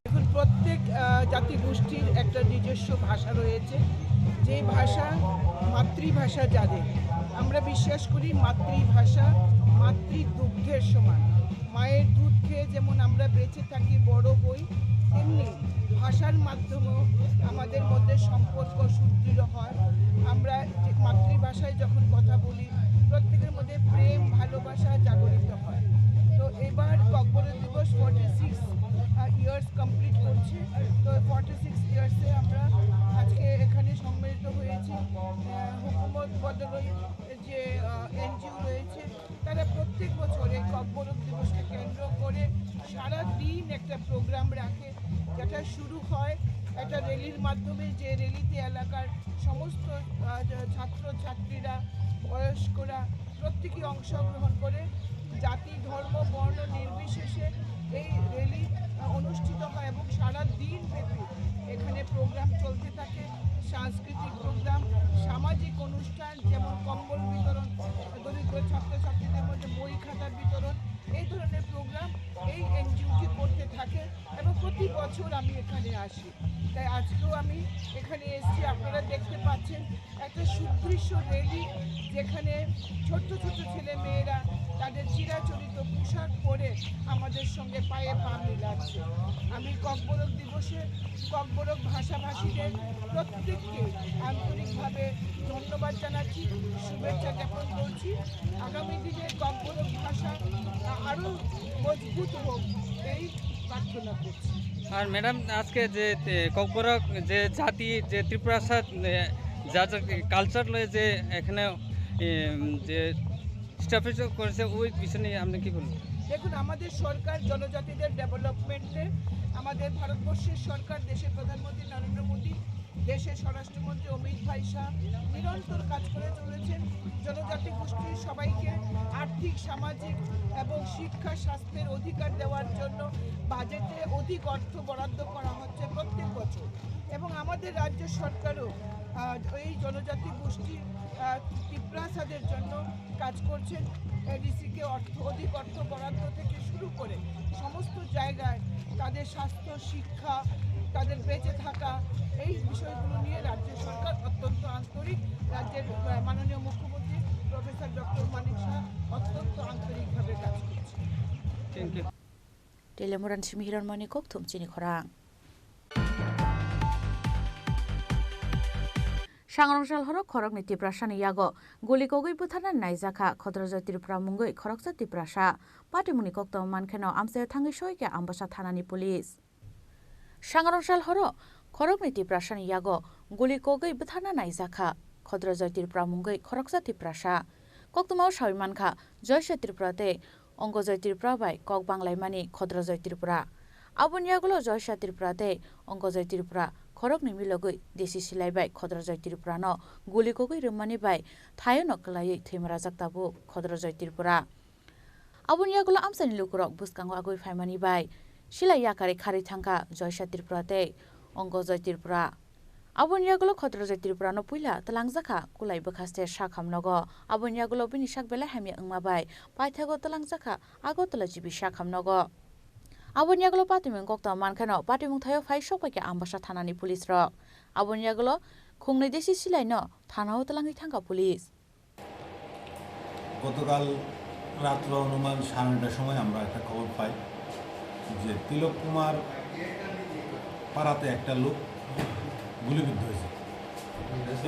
এখন প্রত্যেক, আহ, জাতিগোষ্ঠীর একটা নিজস্ব ভাষা রয়েছে, যে ভাষা মাতৃভাষা যাদের। আমরা বিশ্বাস করি মাতৃভাষা মাতৃদুগ্ধের সমান। মায়ের দুধ খেয়ে যেমন আমরা বেঁচে থাকি, বড় হই, তেমনি ভাষার মাধ্যমেও আমাদের মধ্যে সম্পর্ক সুদৃঢ় হয়। আমরা যে মাতৃভাষায় যখন কথা বলি, প্রত্যেকের মধ্যে প্রেম, ভালোবাসা জাগরিত হয়। তো এবার ককবরক দিবস ফর্টি সিক্স ইয়ার্স কমপ্লিট করছে। তো ফর্টি সিক্স ইয়ার্সে আমরা আজকে এখানে সম্মিলিত হয়েছি। আহ, হুকুমত বদল যে এনজিও রয়েছে, তারা প্রত্যেক বছর এই ককবরক দিবসকে কেন্দ্র করে সারা দিন একটা প্রোগ্রাম রাখে, যেটা শুরু হয় একটা র্যালির মাধ্যমে, যে র্যালিতে এলাকার সমস্ত আহ, ছাত্র ছাত্রীরা, বয়স্করা প্রত্যেকেই অংশগ্রহণ করে। জাতি, ধর্ম, বর্ণ নির্বিশেষে এই র্যালি আহ, অনুষ্ঠিত হয় এবং সারা দিন ব্যাপী এখানে প্রোগ্রাম চলতে থাকে। সাংস্কৃতিক প্রোগ্রাম, সামাজিক অনুষ্ঠান, যেমন কম্বল বিতরণ, দরিদ্র ছাত্রছাত্রীদের মধ্যে বই খাতা বিতরণ, এই ধরনের প্রোগ্রাম এই এনজিওটি করতে থাকে এবং প্রতি বছর আমি এখানে আসি। তাই আজকেও আমি এখানে এসেছি। আপনারা দেখতে পাচ্ছেন একটা সুদৃশ্য র্যালি, যেখানে ছোট্ট ছোট্ট ছেলে মেয়েরা তাদের চিরাচরিত পোশাক পরে আমাদের সঙ্গে পায়ে পা মিলাচ্ছে। আমি ককবরক দিবসে ককবরক ভাষাভাষীদের প্রত্যেককে আন্তরিকভাবে ধন্যবাদ জানাচ্ছি, শুভেচ্ছা জ্ঞাপন করছি। আগামী দিনে ককবরক ভাষা আরও মজবুত হোক, এই প্রার্থনা করছি। আর ম্যাডাম, আজকে যে, এ, ককবরক যে জাতি, যে ত্রিপুরার সাথে, এ, যা যা কালচার লয়ে যে এখানে, এ, যে স্ট্যাবলিশ করেছে, ওই বিষয় নিয়ে আপনি কি বলবেন? দেখুন, আমাদের সরকার জনজাতিদের ডেভেলপমেন্টে, আমাদের ভারতবর্ষের সরকার, দেশের প্রধানমন্ত্রী নরেন্দ্র মোদী দেশের স্বরাষ্ট্রমন্ত্রী অমিত ভাই শাহ নিরন্তর কাজ করে চলেছেন। জনজাতি গোষ্ঠীর সবাইকে আর্থিক, সামাজিক এবং শিক্ষা, স্বাস্থ্যের অধিকার দেওয়ার জন্য বাজেটে অধিক অর্থ বরাদ্দ করা হচ্ছে প্রত্যেক বছর। এবং আমাদের রাজ্য সরকারও, আহ, এই জনজাতি গোষ্ঠী, আহ, তিপ্রাসাদের জন্য কাজ করছেন। এডিসিকে অর্থ, অধিক অর্থ বরাদ্দ থেকে শুরু করে সমস্ত জায়গায় তাদের স্বাস্থ্য, শিক্ষা, তাদের বেঁচে থাকা, এই বিষয়গুলো নিয়ে রাজ্য সরকার অত্যন্ত আন্তরিক। রাজ্যের, আহ, মাননীয় মুখ্যমন্ত্রী প্রফেসর ডক্টর মানিক সাহা অত্যন্ত আন্তরিকভাবে কাজ করছেন। Thank you. Telemuran simi Hiranmani kokthum chini khorang. Sangrong sal horo khoroknwi Tiprasani yago guli kogwi bwtharnani naijakha Khodrojoy Tripura mungwi khoroksa Tiprasa. Patimungni koktwma mankheno amchaio thangwi soikha Ambasa thanani police. Sangrong sal horo khoroknwi Tiprasani yago guli kogwi bwtharna naijakha Khodrojoy Tripura mungwi khoroksa Tiprasa. Koktwmao sawi mankha Joysa Tripura tei Ongojoy Tripura bai kok banglaimani Khodrojoy Tripura. Aboni yagulo Joysa Tripura tei Ongojoy Tripura khoroknwi milogwi desi silai bai Khodrojoy Tripurano guli kogwi rwmani bai thayono kwlaiwi thwimarajak tabuk Khodrojoy Tripura. Aboni yagulo amchaini lukurok bwskango agwi phaimani bai silai yakarwi kharwi thangkha Joysa Tripura tei Ongojoy Tripura. Aboni yagulo Khodrojoy Tripurano puila twlangjakha Kulai bwkhaste sakham nogo. Aboni yagulo bini sak belai hamya wngma bai paithago twlangjakha Agartala G B sakham nogo. Aboni yagulo patimung koktwma mankheno patimung thaio phai sokpaikha Ambasa thanani police rok. Aboni yagulo khungnwi desi silaino thanao twlangwi thangkha police. গতকাল রাত্র অনুমান সাড়ে নটার সময় আমরা একটা খবর পাই যে তিলক কুমার পাড়াতে একটা লোক গুলিবিদ্ধ হয়েছে।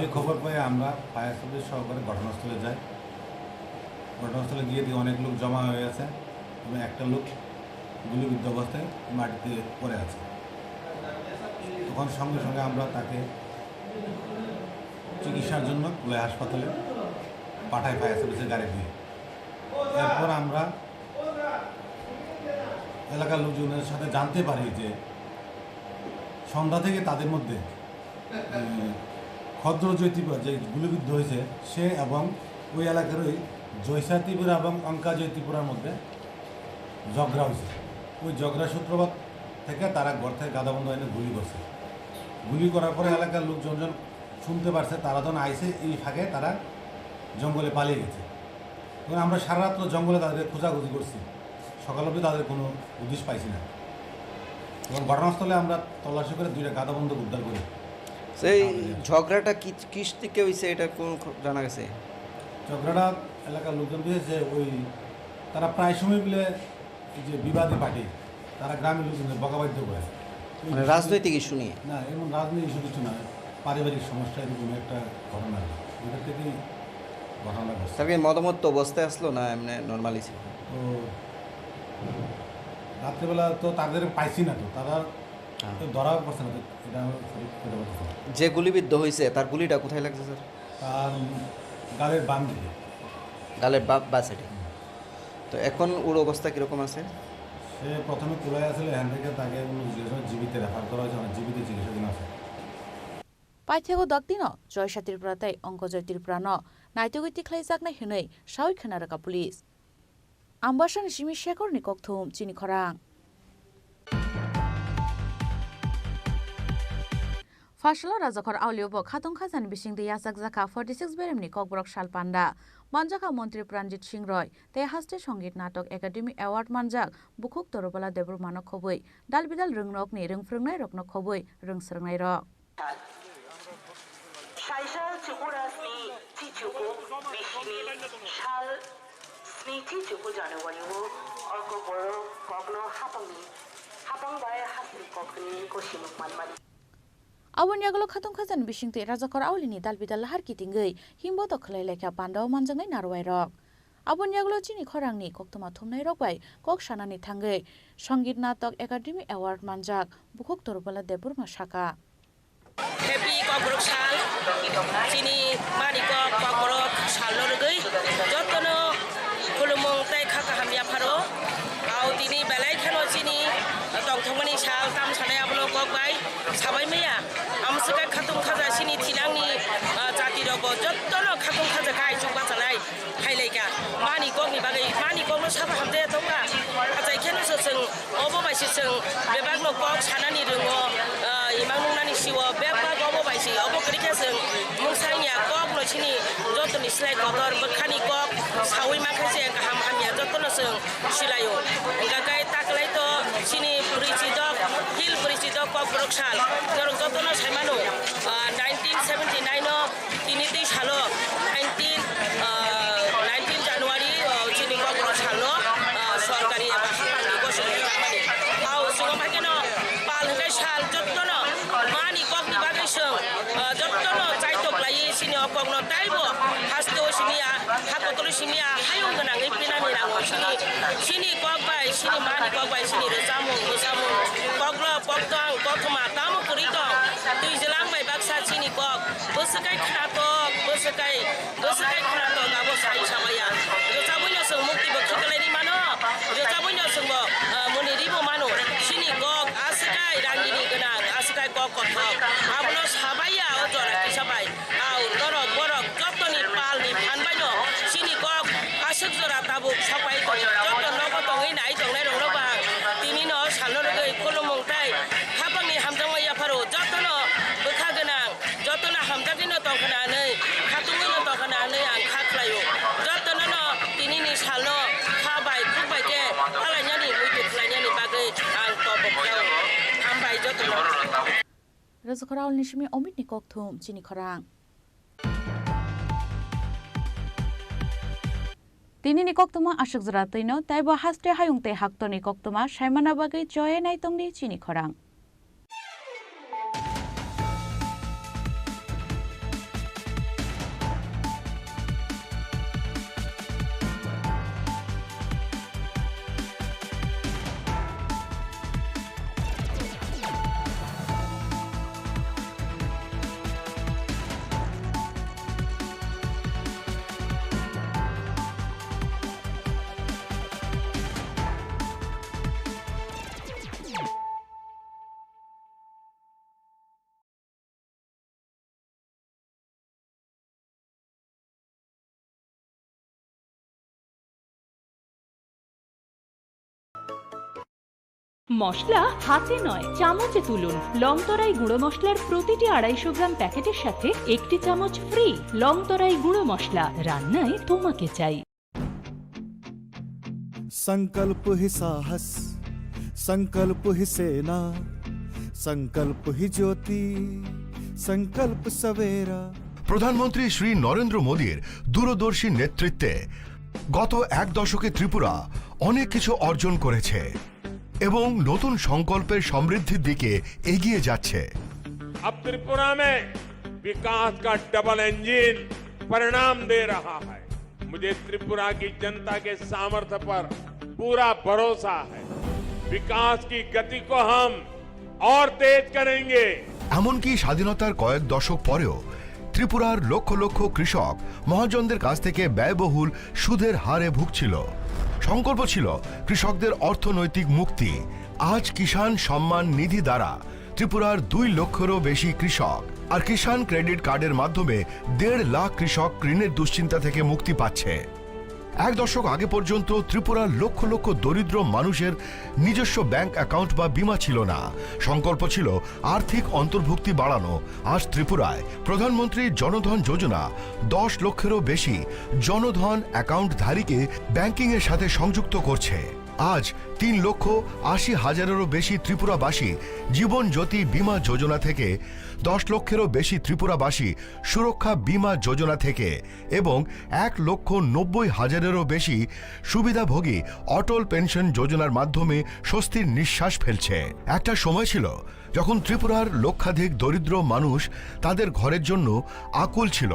এই খবর পেয়ে আমরা ফায়ার সার্ভিস সহকারে ঘটনাস্থলে যাই। ঘটনাস্থলে গিয়ে দেখি অনেক লোক জমা হয়ে আছে এবং একটা লোক গুলিবিদ্ধ অবস্থায় মাটিতে পড়ে আছে। তখন সঙ্গে সঙ্গে আমরা তাকে চিকিৎসার জন্য কুলাই হাসপাতালে পাঠাই ফায়ার সার্ভিসের গাড়ি দিয়ে। এরপর আমরা এলাকার লোকজনের সাথে জানতে পারি যে সন্ধ্যা থেকে তাদের মধ্যে, উম, খদ্র জয় ত্রিপুরা যে গুলিবিদ্ধ হয়েছে, সে এবং ওই এলাকার ওই জয়সা ত্রিপুরা এবং অঙ্কা জয় ত্রিপুরার মধ্যে ঝগড়া হয়েছে। ওই ঝগড়া সূত্রপাত থেকে তারা ঘর থেকে গাদাবন্ধ এনে গুলি করছে। গুলি করার পরে এলাকার লোকজন যখন শুনতে পারছে, তারা যখন আইছে, এই ফাঁকে তারা জঙ্গলে পালিয়ে গেছে। এবং আমরা সারা রাত্র জঙ্গলে তাদের খোঁজাখুঁজি করছি, সকাল অবধি তাদের কোনো উদ্দেশ্য পাইছি না। এবং ঘটনাস্থলে আমরা তল্লাশি করে দুইটা গাদাবন্ধ উদ্ধার করি। সেই ঝগড়াটা কি, কিস থেকে হয়েছে, এটা কোন খ-, জানা গেছে? ঝগড়াটা এলাকার লোকজন বুঝেছে, ওই তারা প্রায় সময় মিলে এই যে বিবাদী পার্টি, তারা গ্রামের লোকজনকে বকাবাধ্য করে। মানে রাজনৈতিক ইস্যু নিয়ে? না, এমন রাজনৈতিক ইস্যু কিছু না, পারিবারিক সমস্যা, এরকম একটা ঘটনা, এটা থেকেই ঘটনা ঘটছে। তার কি মদমত্ত অবস্থায় আসলো না এমনি নর্মালি ছিল? তো রাত্রেবেলা তো তাদের পাইছি না, তো তারা হ্যাঁ। তো ধরা পড়ছে না, তো এটা আমরা সঠিক খুঁজে পাচ্ছি না। যে গুলিবিদ্ধ হয়েছে, তার গুলিটা কোথায় লাগছে, স্যার? তার গালের বাম দিকে। গালের বা-, বা সাইডে। তো এখন ওর অবস্থা কিরকম আছে? সে প্রথমে কুলায় আছিল, এখান থেকে তাকে অন্য জিবিতে রেফার করা হয়েছে, মানে জিবিতে চিকিৎসাধীন আছে। Paithego daktino Joysa Tripura tei Onkojoy Tripura no naitugwi tikhlaijaknai hwnwi sawi khna rwkha police. Ambasani simi Shekhorni kokthum chini khorang. Phasalo Rajakhor Aulio bo khatung khajani bisingtwi yachak jakha forty six beremni Kokborok sal panda. Manjakha Montri Pranjit Singh Roy tei haste Songit Natok Academy Award manjak Bukhuk Torubala Debbarma no khobwi dal bidal rwngnokni rwngphrwngnairokno khobwi rwngsrwngnairok. Saisal Tripura sni chichuku bisini sal sni chichuku January o orko borok kokno hapangni hapang bai hasni kokni kosimung manmani. Aboni yagulo khatung khajani bisingtwi Rajakhor Aulini dal bidal lahar kitingwi himbo to khlai laikha pandao manjaknai narwai rok. Aboni yagulo chini khorangni koktwma thumnai rok bai kok sanani thangwi Songit Natok Academy Award manjak Bukhuk Torubala Debbarma saka. Happy Kokborok sal, chini mani kok Kokborok sal no rwgwi jotono khulumung tei kha kaham yapharo. Au tini belai kheno chini tongthokmani sal tam sanai abono kok bai sabai maya. Amswkha khatung khaja chini thinangni, ah, jati rokbo jotono khatung khaja khai chukma chanai. Phailaika mani kokni bagwi, mani kokno sabo hamjaya tongkha. Achai kheno se chwng obo bai se chwng bebakno kok sanani rwngo, ah, imang nungnani sio bebak obo bai se. Obo kwrwi khe chwng mungsa wngya kokno chini jotoni slai kotor bwkhani kok saui mankha se kaham hamya jotono chwng silaio. Hwnkha khe taklai to chini bwrwi chidok, hil bwrwi chidok Kokborok sal norok jotono saimano, ah, nineteen seventy nine o Tini tei salo nineteen, ah, nineteen January, ah, chini Kokborok salno, ah, sorkari eba haphangni gosok rijamani. Hao, chwng bai kheno pal hwnkhe sal jottono mani kokni bagwi chwng, ah, jottono chaitok laiwi chini o kokno taibo haste o simi ya, ha kotor o simi ya, hayung gwnangwi pinani nango chini, chini kok bai, chini mani kok bai, chini rwchapmung, rwchapmung, koklo, koktwng, kothoma, tamo kwrwi tong, twi jwlang bai baksa chini kok. Bwswkai khwnatok, bwswkai, bwswkai khwnatok, abo sai sabaya. Rwchabwino chwng mukti bo khiklaini mano, rwchabwino chwngbo, ah, muni ribo mano. Chini kok aswkai rangini gwnang, aswkai kok kothok. Abono sabaya o jora kisa bai. Au norok borok jotoni palni phan baino chini kok aswk jora tabuk sapai tongo. Joto nogo tongwi nai tongnai rokno bang tinino salno rwgwi khulumung tei khapangni hamjakma yapharo jotono bwkha gwnang. Jotono hamjakgwino tongkhna hwnwi, khatungwino tongkhna hwnwi ang kha khlaio. Jotonono tinini salno kha bai, khuk bai khe talainani, muitu khlainani bagwi ang kobok khlaio. Hambai jotono. Rajakhor Aulni simi Omitni kokthum chini khorang. Tinini koktwma aswk jora twino, teibo haste hayung tei haktorni koktwma saimana bagwi choye naitongdi chini khorang. মশলা হাতে নয়, চামচে তুলুন। লং তরাই গুঁড়ো মশলার প্রতিটি আড়াইশো গ্রাম প্যাকেটের সাথে একটি চামচ ফ্রি। লং তরাই গুঁড়ো মশলা, রান্নায় তোমাকে চাই। संकल्प ही साहस, संकल्प ही सेना, संकल्प ही ज्योति, संकल्प सवेरा। প্রধানমন্ত্রী শ্রী নরেন্দ্র মোদীর দূরদর্শী নেতৃত্বে গত এক দশকে ত্রিপুরা অনেক কিছু অর্জন করেছে। এবং নতুন সংকল্পের সমৃদ্ধির দিকে এগিয়ে যাচ্ছে। अब त्रिपुरा में विकास का डबल इंजन परिणाम दे रहा है। मुझे त्रिपुरा की जनता के सामर्थ्य पर पूरा भरोसा है। विकास की गति को हम और तेज करेंगे। এমনকি স্বাধীনতার কয়েক দশক পরেও ত্রিপুরার লক্ষ লক্ষ কৃষক মহাজনদের কাছ থেকে ব্যয়বহুল সুদের হারে ভুগছিল। সংকল্প ছিল কৃষকদের অর্থনৈতিক মুক্তি। আজ কিষাণ সম্মান নিধি দ্বারা ত্রিপুরার দুই লক্ষেরও বেশি কৃষক আর কিষাণ ক্রেডিট কার্ডের মাধ্যমে দেড় লাখ কৃষক ঋণের দুশ্চিন্তা থেকে মুক্তি পাচ্ছে। এক দশক আগে পর্যন্ত ত্রিপুরার লক্ষ লক্ষ দরিদ্র মানুষের নিজস্ব ব্যাংক অ্যাকাউন্ট বা বীমা ছিল না। সংকল্প ছিল আর্থিক অন্তর্ভুক্তি বাড়ানো। আজ ত্রিপুরায় প্রধানমন্ত্রী জনধন যোজনা দশ লক্ষেরও বেশি জনধন অ্যাকাউন্টধারীকে ব্যাংকিংয়ের সাথে সংযুক্ত করছে। আজ তিন লক্ষ আশি হাজারেরও বেশি ত্রিপুরাবাসী জীবন জ্যোতি বীমা যোজনা থেকে, দশ লক্ষেরও বেশি ত্রিপুরাবাসী সুরক্ষা বীমা যোজনা থেকে এবং এক লক্ষ নব্বই হাজারেরও বেশি সুবিধাভোগী অটল পেনশন যোজনার মাধ্যমে স্বস্তির নিঃশ্বাস ফেলছে। একটা সময় ছিল যখন ত্রিপুরার লক্ষাধিক দরিদ্র মানুষ তাদের ঘরের জন্য আকুল ছিল,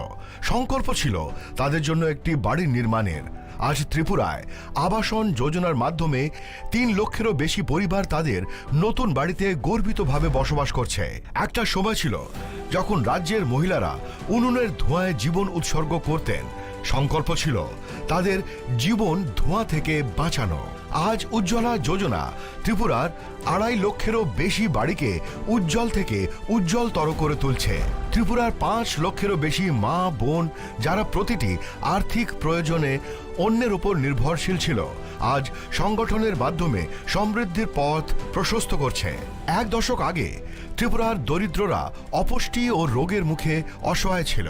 সংকল্প ছিল তাদের জন্য একটি বাড়ি নির্মাণের। আজ ত্রিপুরায় আবাসন যোজনার মাধ্যমে তিন লক্ষেরও বেশি পরিবার তাদের নতুন বাড়িতে গর্বিতভাবে বসবাস করছে। একটা সময় ছিল যখন রাজ্যের মহিলারা উনুনের ধোঁয়ায় জীবন উৎসর্গ করতেন। সংকল্প ছিল তাদের জীবন ধোঁয়া থেকে বাঁচানো। আজ উজ্জ্বলা যোজনা ত্রিপুরার আড়াই লক্ষেরও বেশি বাড়িকে উজ্জ্বল থেকে উজ্জ্বলতর করে তুলছে। ত্রিপুরার পাঁচ লক্ষেরও বেশি মা বোন, যারা প্রতিটি আর্থিক প্রয়োজনে অন্যের উপর নির্ভরশীল ছিল, আজ সংগঠনের মাধ্যমে সমৃদ্ধির পথ প্রশস্ত করছে। এক দশক আগে ত্রিপুরার দরিদ্ররা অপুষ্টি ও রোগের মুখে অসহায় ছিল।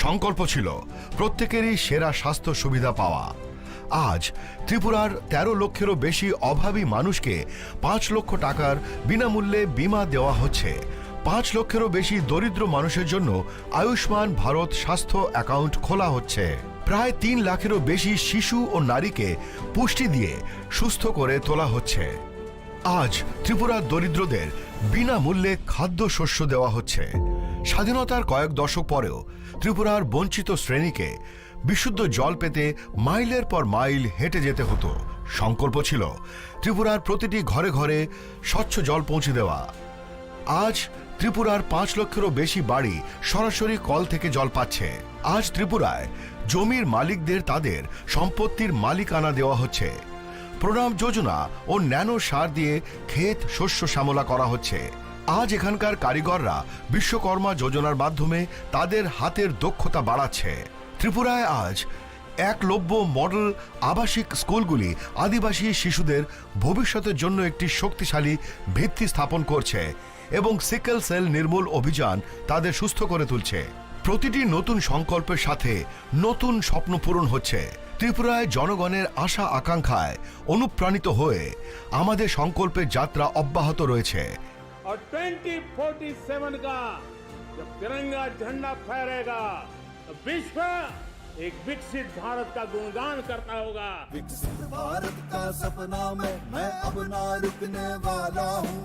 সংকল্প ছিল প্রত্যেকেরই সেরা স্বাস্থ্য সুবিধা পাওয়া। আজ ত্রিপুরার তেরো লক্ষেরও বেশি অভাবী মানুষকে পাঁচ লক্ষ টাকার বিনামূল্যে বীমা দেওয়া হচ্ছে। পাঁচ লক্ষেরও বেশি দরিদ্র মানুষের জন্য আয়ুষ্মান ভারত স্বাস্থ্য অ্যাকাউন্ট খোলা হচ্ছে। প্রায় তিন লাখেরও বেশি শিশু ও নারীকে পুষ্টি দিয়ে সুস্থ করে তোলা হচ্ছে। আজ ত্রিপুরার দরিদ্রদের বিনামূল্যে খাদ্যশস্য দেওয়া হচ্ছে। স্বাধীনতার কয়েক দশক পরেও ত্রিপুরার বঞ্চিত শ্রেণীকে বিশুদ্ধ জল পেতে মাইলের পর মাইল হেঁটে যেতে হতো। সংকল্প ছিল ত্রিপুরার প্রতিটি ঘরে ঘরে স্বচ্ছ জল পৌঁছে দেওয়া। আজ ত্রিপুরার পাঁচ লক্ষেরও বেশি বাড়ি সরাসরি কল থেকে জল পাচ্ছে। আজ ত্রিপুরায় জমির মালিকদের তাদের সম্পত্তির মালিকানা দেওয়া হচ্ছে। প্রণাম যোজনা ও ন্যানো সার দিয়ে ক্ষেত শস্য শ্যামলা করা হচ্ছে। আজ এখানকার কারিগররা বিশ্বকর্মা যোজনার মাধ্যমে তাদের হাতের দক্ষতা বাড়াচ্ছে। ত্রিপুরায় আজ একলব্য মডেল আবাসিক স্কুলগুলি আদিবাসী শিশুদের ভবিষ্যতের জন্য একটি শক্তিশালী ভিত্তি স্থাপন করছে এবং সিকেল সেল নির্মূল অভিযান তাদের সুস্থ করে তুলছে। প্রতিটি নতুন সংকল্পের সাথে নতুন স্বপ্ন পূরণ হচ্ছে। ত্রিপুরায় জনগণের আশা আকাঙ্ক্ষায় অনুপ্রাণিত হয়ে আমাদের সংকল্পের যাত্রা অব্যাহত রয়েছে। और ट्वेंटी फ़ोर्टी सेवन का जब तिरंगा झंडा फहरेगा, तो विश्व एक विकसित भारत का गुणगान करता होगा। विकसित भारत का सपना मैं मैं अब ना रुकने वाला हूँ।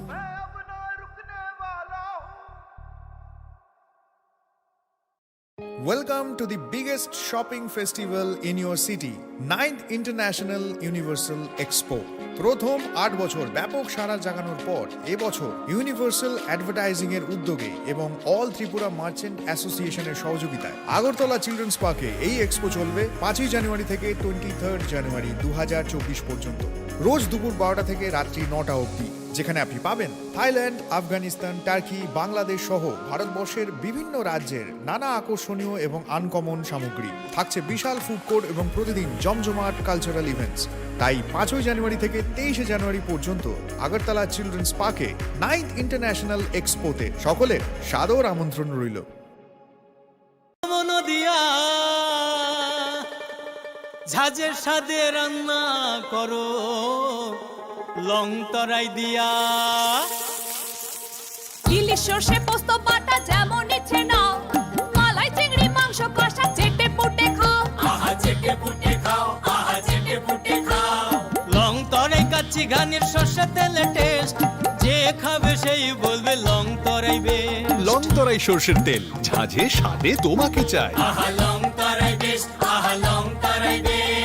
Welcome to the biggest shopping festival in your city, ninth International Universal Expo. প্রথম আট বছর ব্যাপক সাড়া জাগানোর পর এবছর ইউনিভার্সাল অ্যাডভার্টাইজিং এর উদ্যোগে এবং অল ত্রিপুরা মার্চেন্ট অ্যাসোসিয়েশনের সহযোগিতায় আগরতলা চিলড্রেন্স পার্কে এই এক্সপো চলবে পাঁচই জানুয়ারি থেকে টোয়েন্টি থার্ড জানুয়ারি দু হাজার চব্বিশ পর্যন্ত, রোজ দুপুর বারোটা থেকে রাত্রি নটা অবধি, যেখানে আপনি পাবেন থাইল্যান্ড, আফগানিস্তান, টার্কি, বাংলাদেশ সহ ভারতবর্ষের বিভিন্ন রাজ্যের নানা আকর্ষণীয় এবং আনকমন সামগ্রী। থাকছে বিশাল ফুড কোর্ট এবং প্রতিদিন জমজমাট কালচারাল ইভেন্টস। তাই পাঁচই জানুয়ারি থেকে তেইশে জানুয়ারি পর্যন্ত আগরতলা চিলড্রেন্স পার্কে নাইন্থ ইন্টারন্যাশনাল এক্সপোতে সকলের সাদর আমন্ত্রণ রইল। মন দিয়া ঝাঁঝের স্বাদে রান্না করো লং তরাই দিয়া। ইলিশ সর্ষে পোস্ত বাটা যেমন ইচ্ছে নাও, মালাই চিংড়ি মাংস কষা চেটে পুটে খাও। আহা চেটে পুটে খাও, আহা চেটে পুটে খাও। লং তরাই কা চিগানির সর্ষে তেলে টেস্ট, যে খাবে সেই বলবে লং তরাই বেশ। লং তরাই সর্ষের তেল, ঝাঁঝে স্বাদে তোমাকে চাই। আহা লং তরাই বেশ, আহা লং তরাই বেশ।